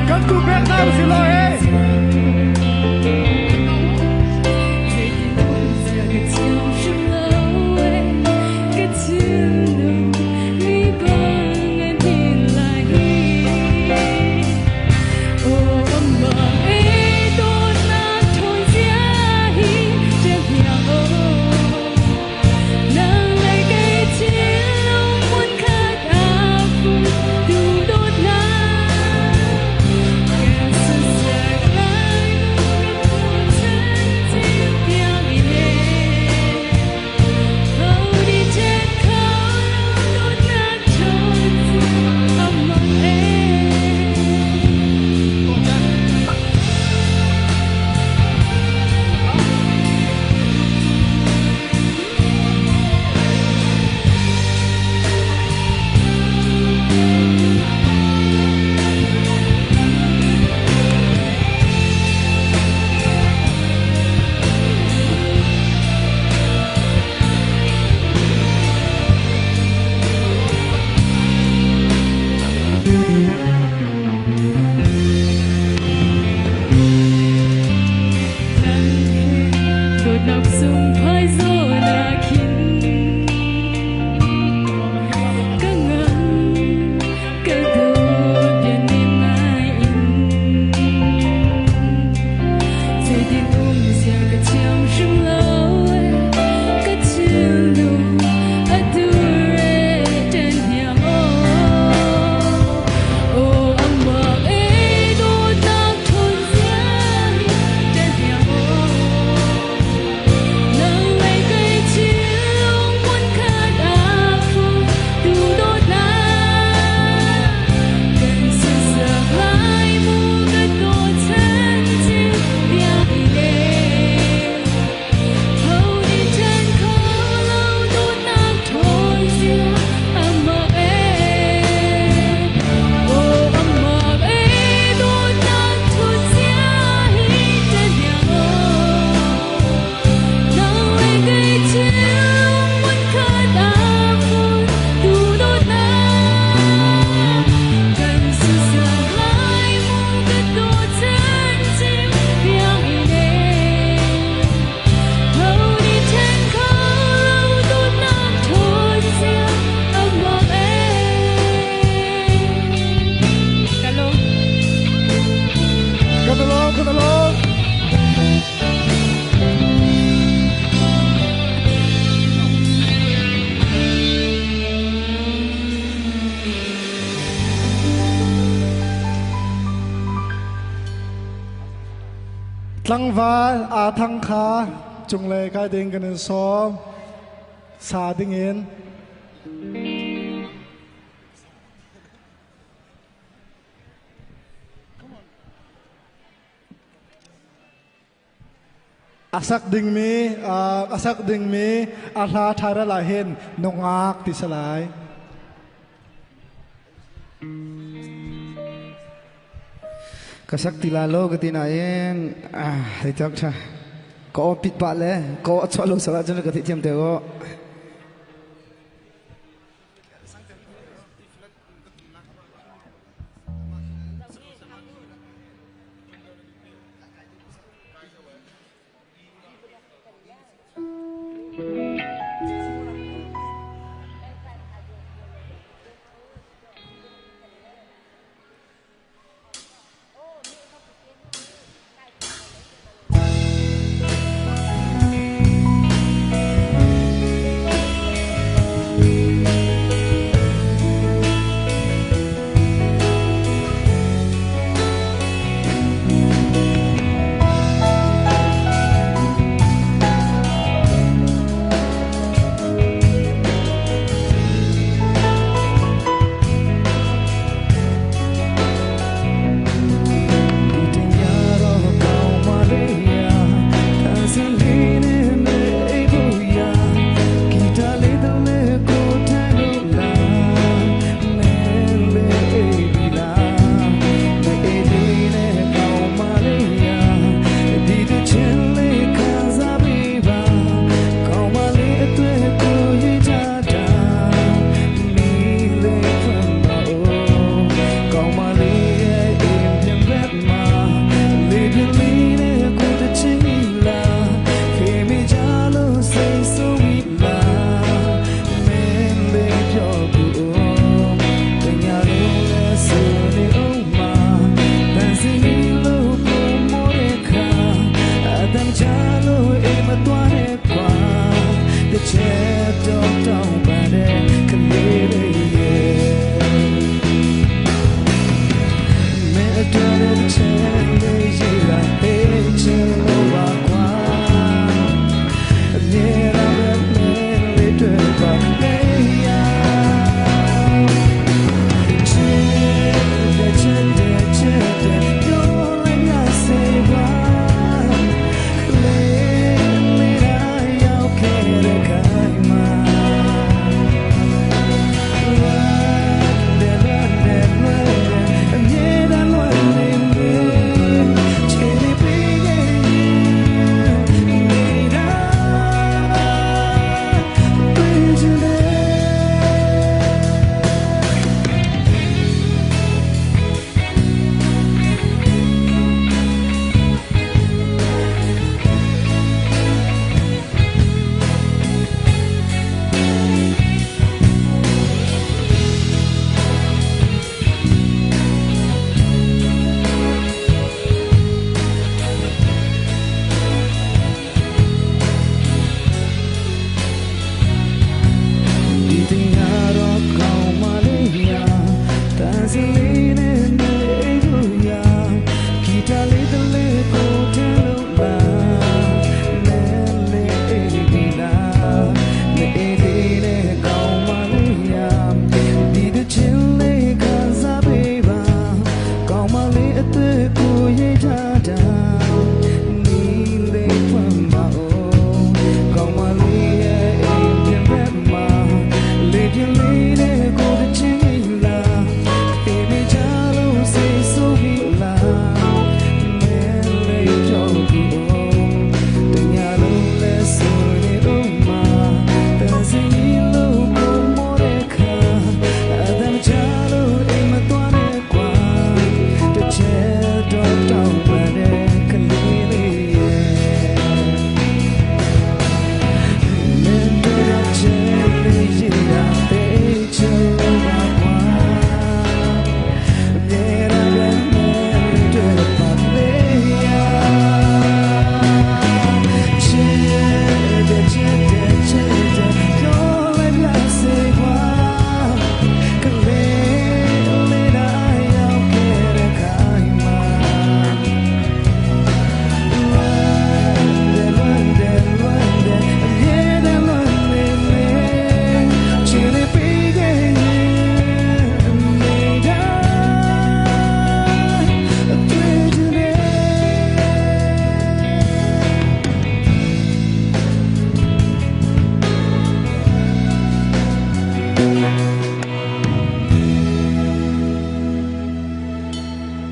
S10: Kan ku pek hna si lo eh. Tlangval aa thang kha cunglei kai ding kan in sawm. Sa ding in. A sak dingmi a sak dingmi a hla ṭha ah hin nungak ti salai.
S5: Ka sak ti la lo ka ti nain hei tak ṭha ka aw pit pah le ka aw a chuah lo sal ahcun ka theihthiam te ko.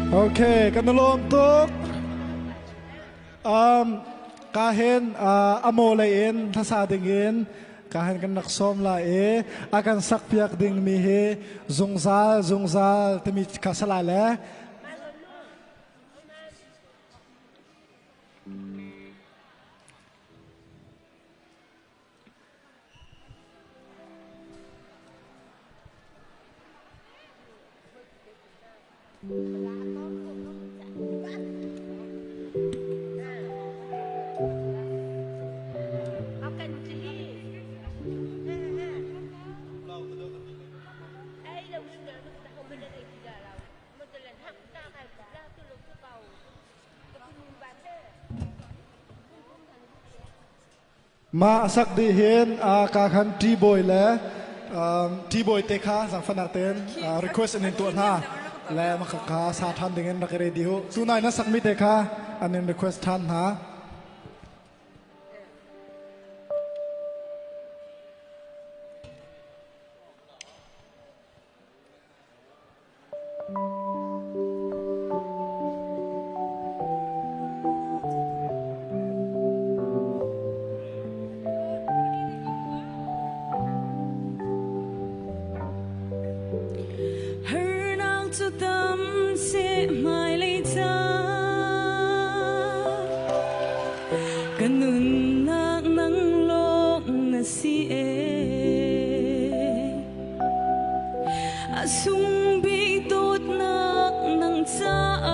S10: Okay, kan lawm tuk. Um, ka hen amo lei in hlasa ding in ka hen kan rak sawm la i a kan sak piak ding mi hi zungzal zungzal timi kha sala le. Ma a sak dih hin ka khan T-boy le T-boy te kha zangfanak tein request an in tuah hna le maka kha sa than ding in rak i ready hu. Tunai na sakmi te kha an in request than hna.
S12: Harnak cu tam seh hmailei ca ka nunnak nang lawng na si ee. A sung bik dawtnak nang caah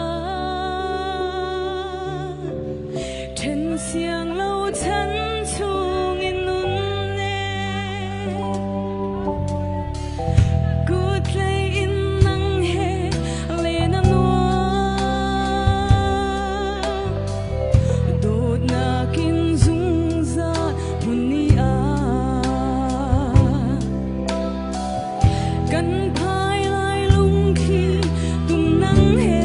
S12: ṭhen siang lo chan chungin nun e. Kuthlei in nang he len a nuam. Dawtnak in zungzal hmun ni ah. Kan phai lai lungthli tum nang he.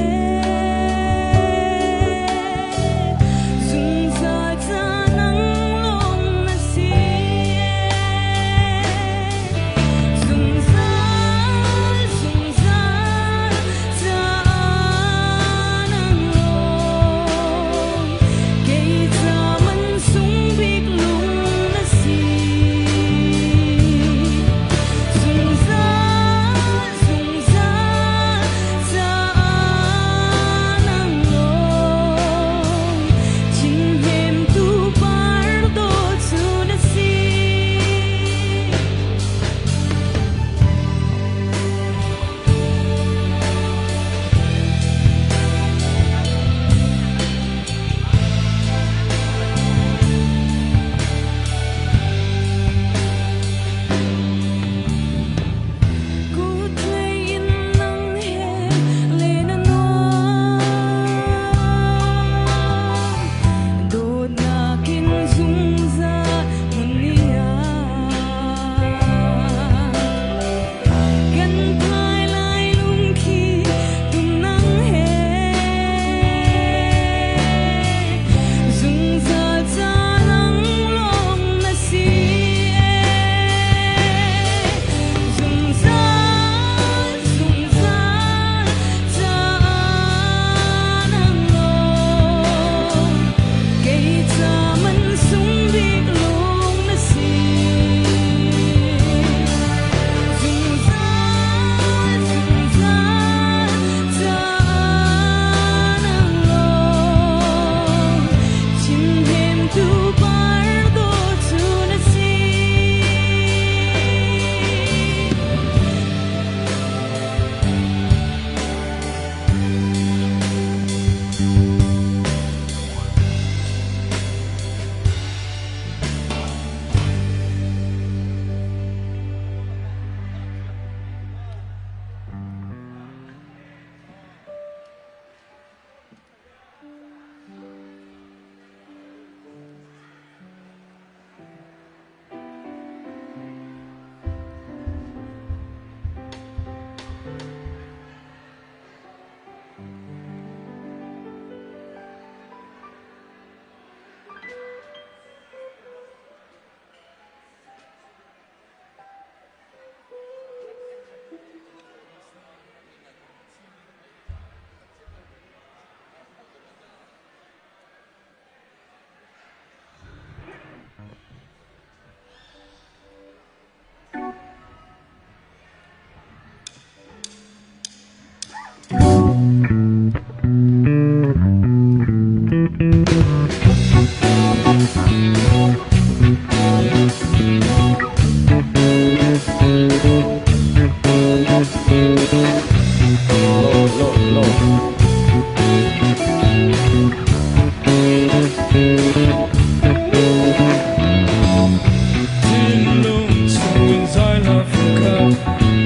S11: Thinlung chungin zai la fungkhat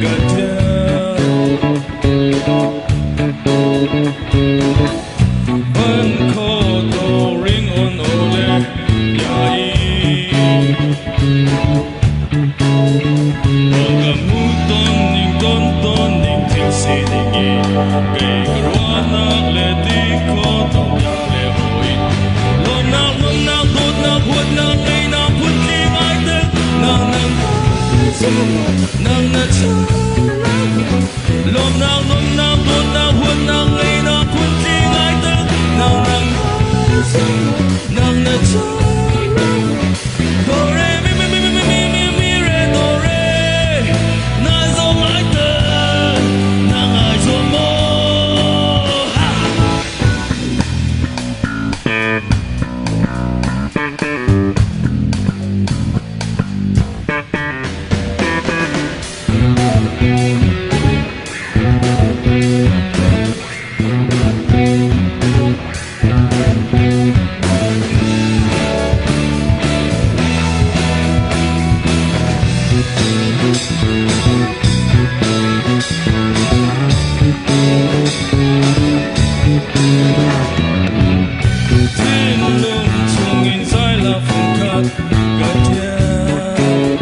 S11: ka ṭial. Ban kho to ring on ole ya i. Ka mu ton ning ton ton ning thil sining i kei ka ruahnak le ti kho to ya le hoi. Lawmnak, nuamnak, dawtnak, huatnak, ngeihnak, phuntling ai tel. Nang nang nang na Lawmnak, nuamnak, dawtnak, huatnak, ngeihnak, phuntling ai tel. Nang nang nang na Do re mi mi mi mi mi mi mi re do re na zong ai tel na ngai zuam maw ha. Thinlung chungin zai la fungkhat ka ṭial.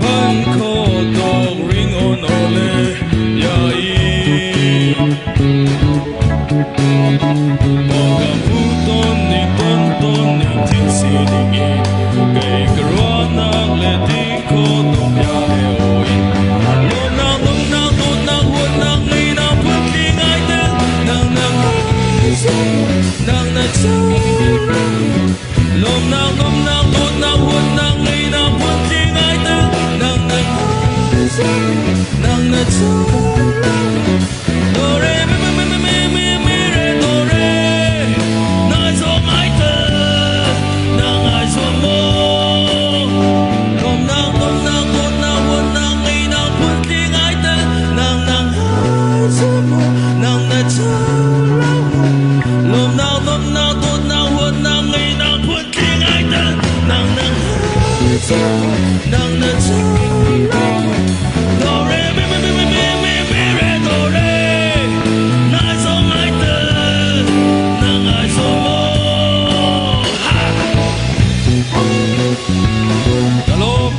S11: Ban kho tawk ring on ole ya i. Ka mu ton ni ton ton ni thil sining i kei ka ruahnak le ti kho tawk ya le oi. Lawmnak, nuamnak, dawtnak, huatnak, ngeihnak, phuntling ai tel. Nang nang nang na Lawmnak, nuamnak, dawtnak, huatnak, ngeihnak, phuntling ai tel. Nang nang nang na Do re mi mi mi mi mi mi re do re nai zong ai tel na ngai zuam maw Lawmnak, nuamnak, dawtnak, huatnak, ngeihnak, phuntling ai tel. Nang nang nang na Lawmnak, nuamnak, dawtnak, huatnak, ngeihnak, phuntling ai tel. Nang nang nang na Do re mi mi mi mi mi mi mi re do re nai zong ai tel na ngai zuam maw ha. Ka lawm.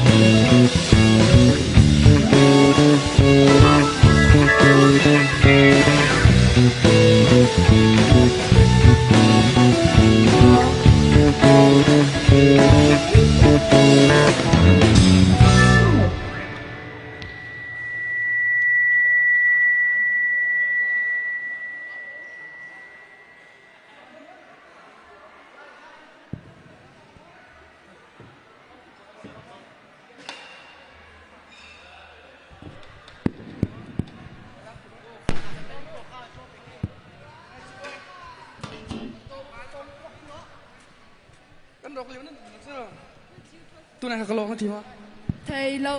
S2: Kan rok liu nan tunai ka lawng na thi ma?
S17: Thei lo.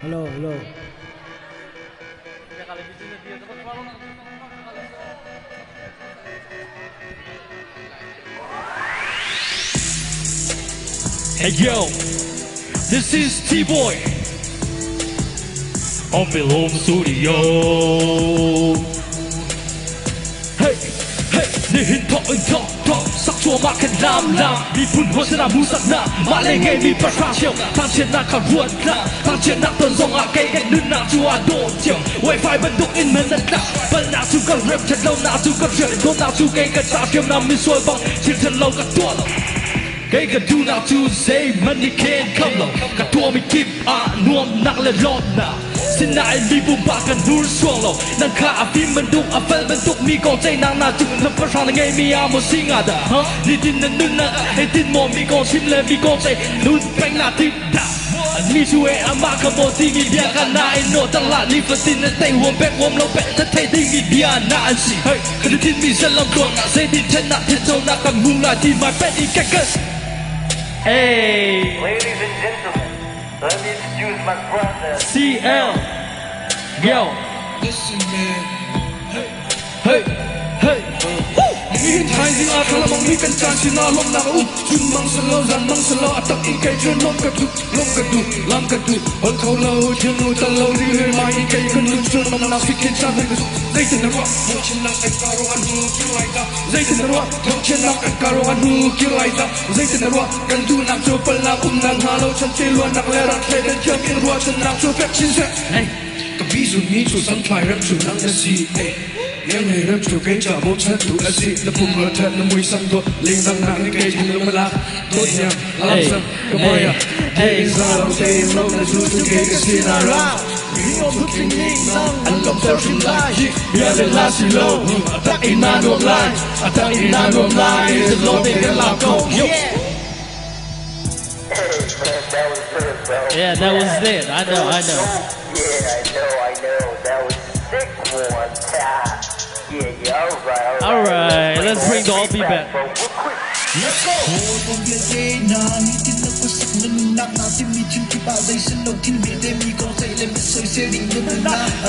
S15: Hello, hello.
S11: Hey yo, this is T-Boy on Film Studio. Hey, hey, nihin thok in thok thok. Sak cuahmah kan lam lam Miphun hawi sinah hmuhsaknak Mah le ngeimi pahrang cio Thangchiatnak kha ruat hlah Thangchiatnak ton zongah kei kan nunnak cu aa dawh cio Wifi bantuk in man nan tlak Palhnak cu ka rem Ṭhatlonak cu ka hrial Dawtnak cu kei ka ca hriamnam misual bang Thil ṭhalo ka tuah lo Kei ka duhnak cu zeihmanh nih khen kham lo Ka tuahmi kip ah nuamnak le lawmhnak Sinain mi pumpak kan hnur suang lo Nang kha a fim bantuk a fel bantuk mi kong ceihnak na cu na pahrang na ngeimi ah maw si nga dah huh? Nitin na nunnak ah hitin maw mi kong chim le mi kong ceih nun peng na timh dah Mi cu e amah kha maw timi bia kha na in nawh tak lah nifatin na tei huam pek huam lo pek ta thei dingmi bia na an si Hey kan i tinhmi zalam tluangah zeitin ṭhennak thenchonak kan hmu lai ti mai pet i ka kan
S6: Hey. Ladies and gentlemen, let me introduce my brother.
S11: CL. Yo.
S19: Listen, man.
S11: Hey. Hey. Hey.
S19: Nihin thaizing ah thlalangmang mi kan caan sinah lawmhnak a um. Chun mang silo, zan mang silo, a tak in kei cun lawmh ka duh, lawmh ka duh, lam ka duh. Holh kho lo, thilnu tal lo, ri le mai in kei kan nun cun lawmhnak si khin caan ka duh. Zeitin na ruah? Thangchiatnak an ka ruang an hnu kir lai dah. Zeitin na ruah? Thangchiatnak an ka ruang an hnu kir lai dah. Zeitin na ruah? Kan duhnak cu palhnak umnak hnga lo chan te luannak le rak thleidan thiam in ruahchannak cu fek chin seh. Hey, ka pi zunmi cu samthlai rem cu nang na si. Hey, ngang nei rem cu kei ca bochan tu a si. Na pum ra that na mui sam dawt lengdang nak ni kei thing na malak dawt niam lam sam ka moya. Hey, za lo te lo na zu tu kei ka si na ra. An lawmter hrim lai bia le hla si lo a tak in naa nuam lai a tak in naa nuam lai zalo te kan laam ko yo.
S11: Yeah, that was it. I know, I know.
S6: Yeah, I know, I know. That was sick one. Yeah, yeah, all right,
S11: all right. All right, let's bring the OP back.
S6: Let's go.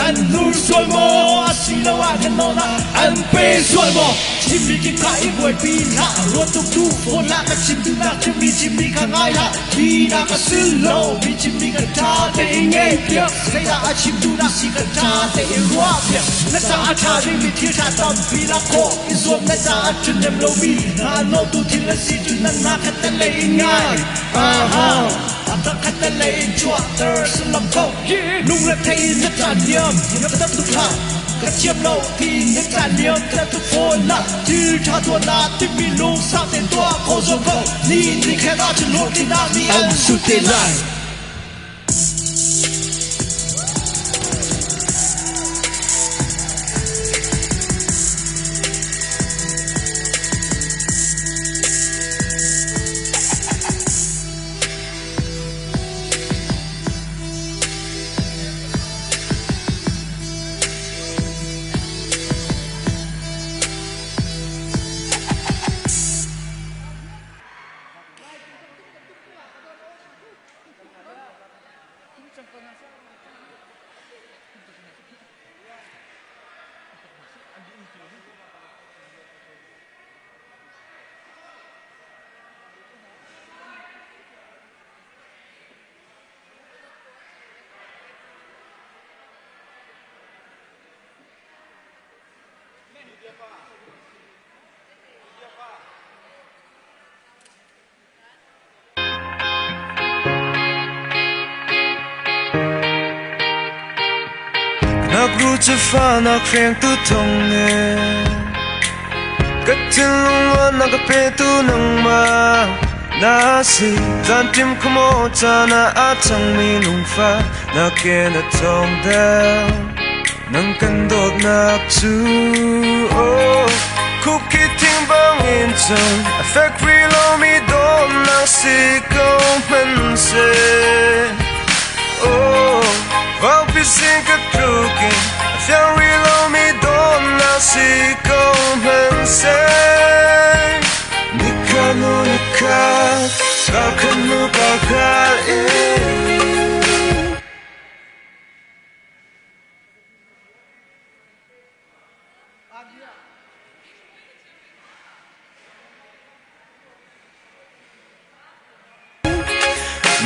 S11: An nur sual maw asiloah kan nawl ah an pe sual maw chimmi kip kha i buaipi hlah ruat tuk tu phone lah ka chim duhnak chimmi chimmi kha ngai hlah tinak a si lo mi chimmi kan ṭha tein ngei piak zeidah a chim duhnak si kan ṭha tein ruah piak na caah ṭha dingmi thil ṭha tampi lak khawh i zuam na caah ṭhahnem lomi hna nawltu thil a si cu nan hna khat na lei in ngai aha a khat na lei in chuahter sullam kho lungre thei in na caan liam na tam tuk hlah ka thiam lo ti na caan liam ta tuk fawn la thil ṭha tuah na timi lung sang tein tuah kho zuam ko ni ni khat ah cun hlawhtlinnak ni an sut te lai.
S5: Nak ru chu fa nak hreng tu thong ne Ka thinlung lo na ka pe tu nang ma Na si zan tim khumo cha na a chang mi lung fa na ke na thong deo Nang kan dot nak chu oh Khúc khi thing bang in chung a factory lo mi don na si ko man se Oh vào pi sin ka trukin a factory lo mi don na si ko man se Nika nu nika ka kanu ka ka e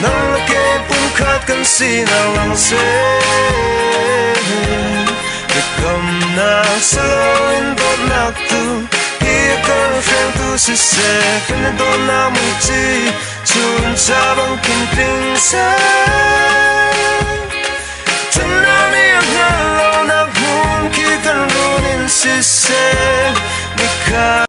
S5: Nang le ke pum khat kan si na lang se Ka kam na salo in dot nak tu hi ka
S20: hrengtu siseh kan i dawtnak muici chuncha bangkin tling seh. Ṭhennak nih a hngalh lonak hmun khi kan run in siseh. Nikhat.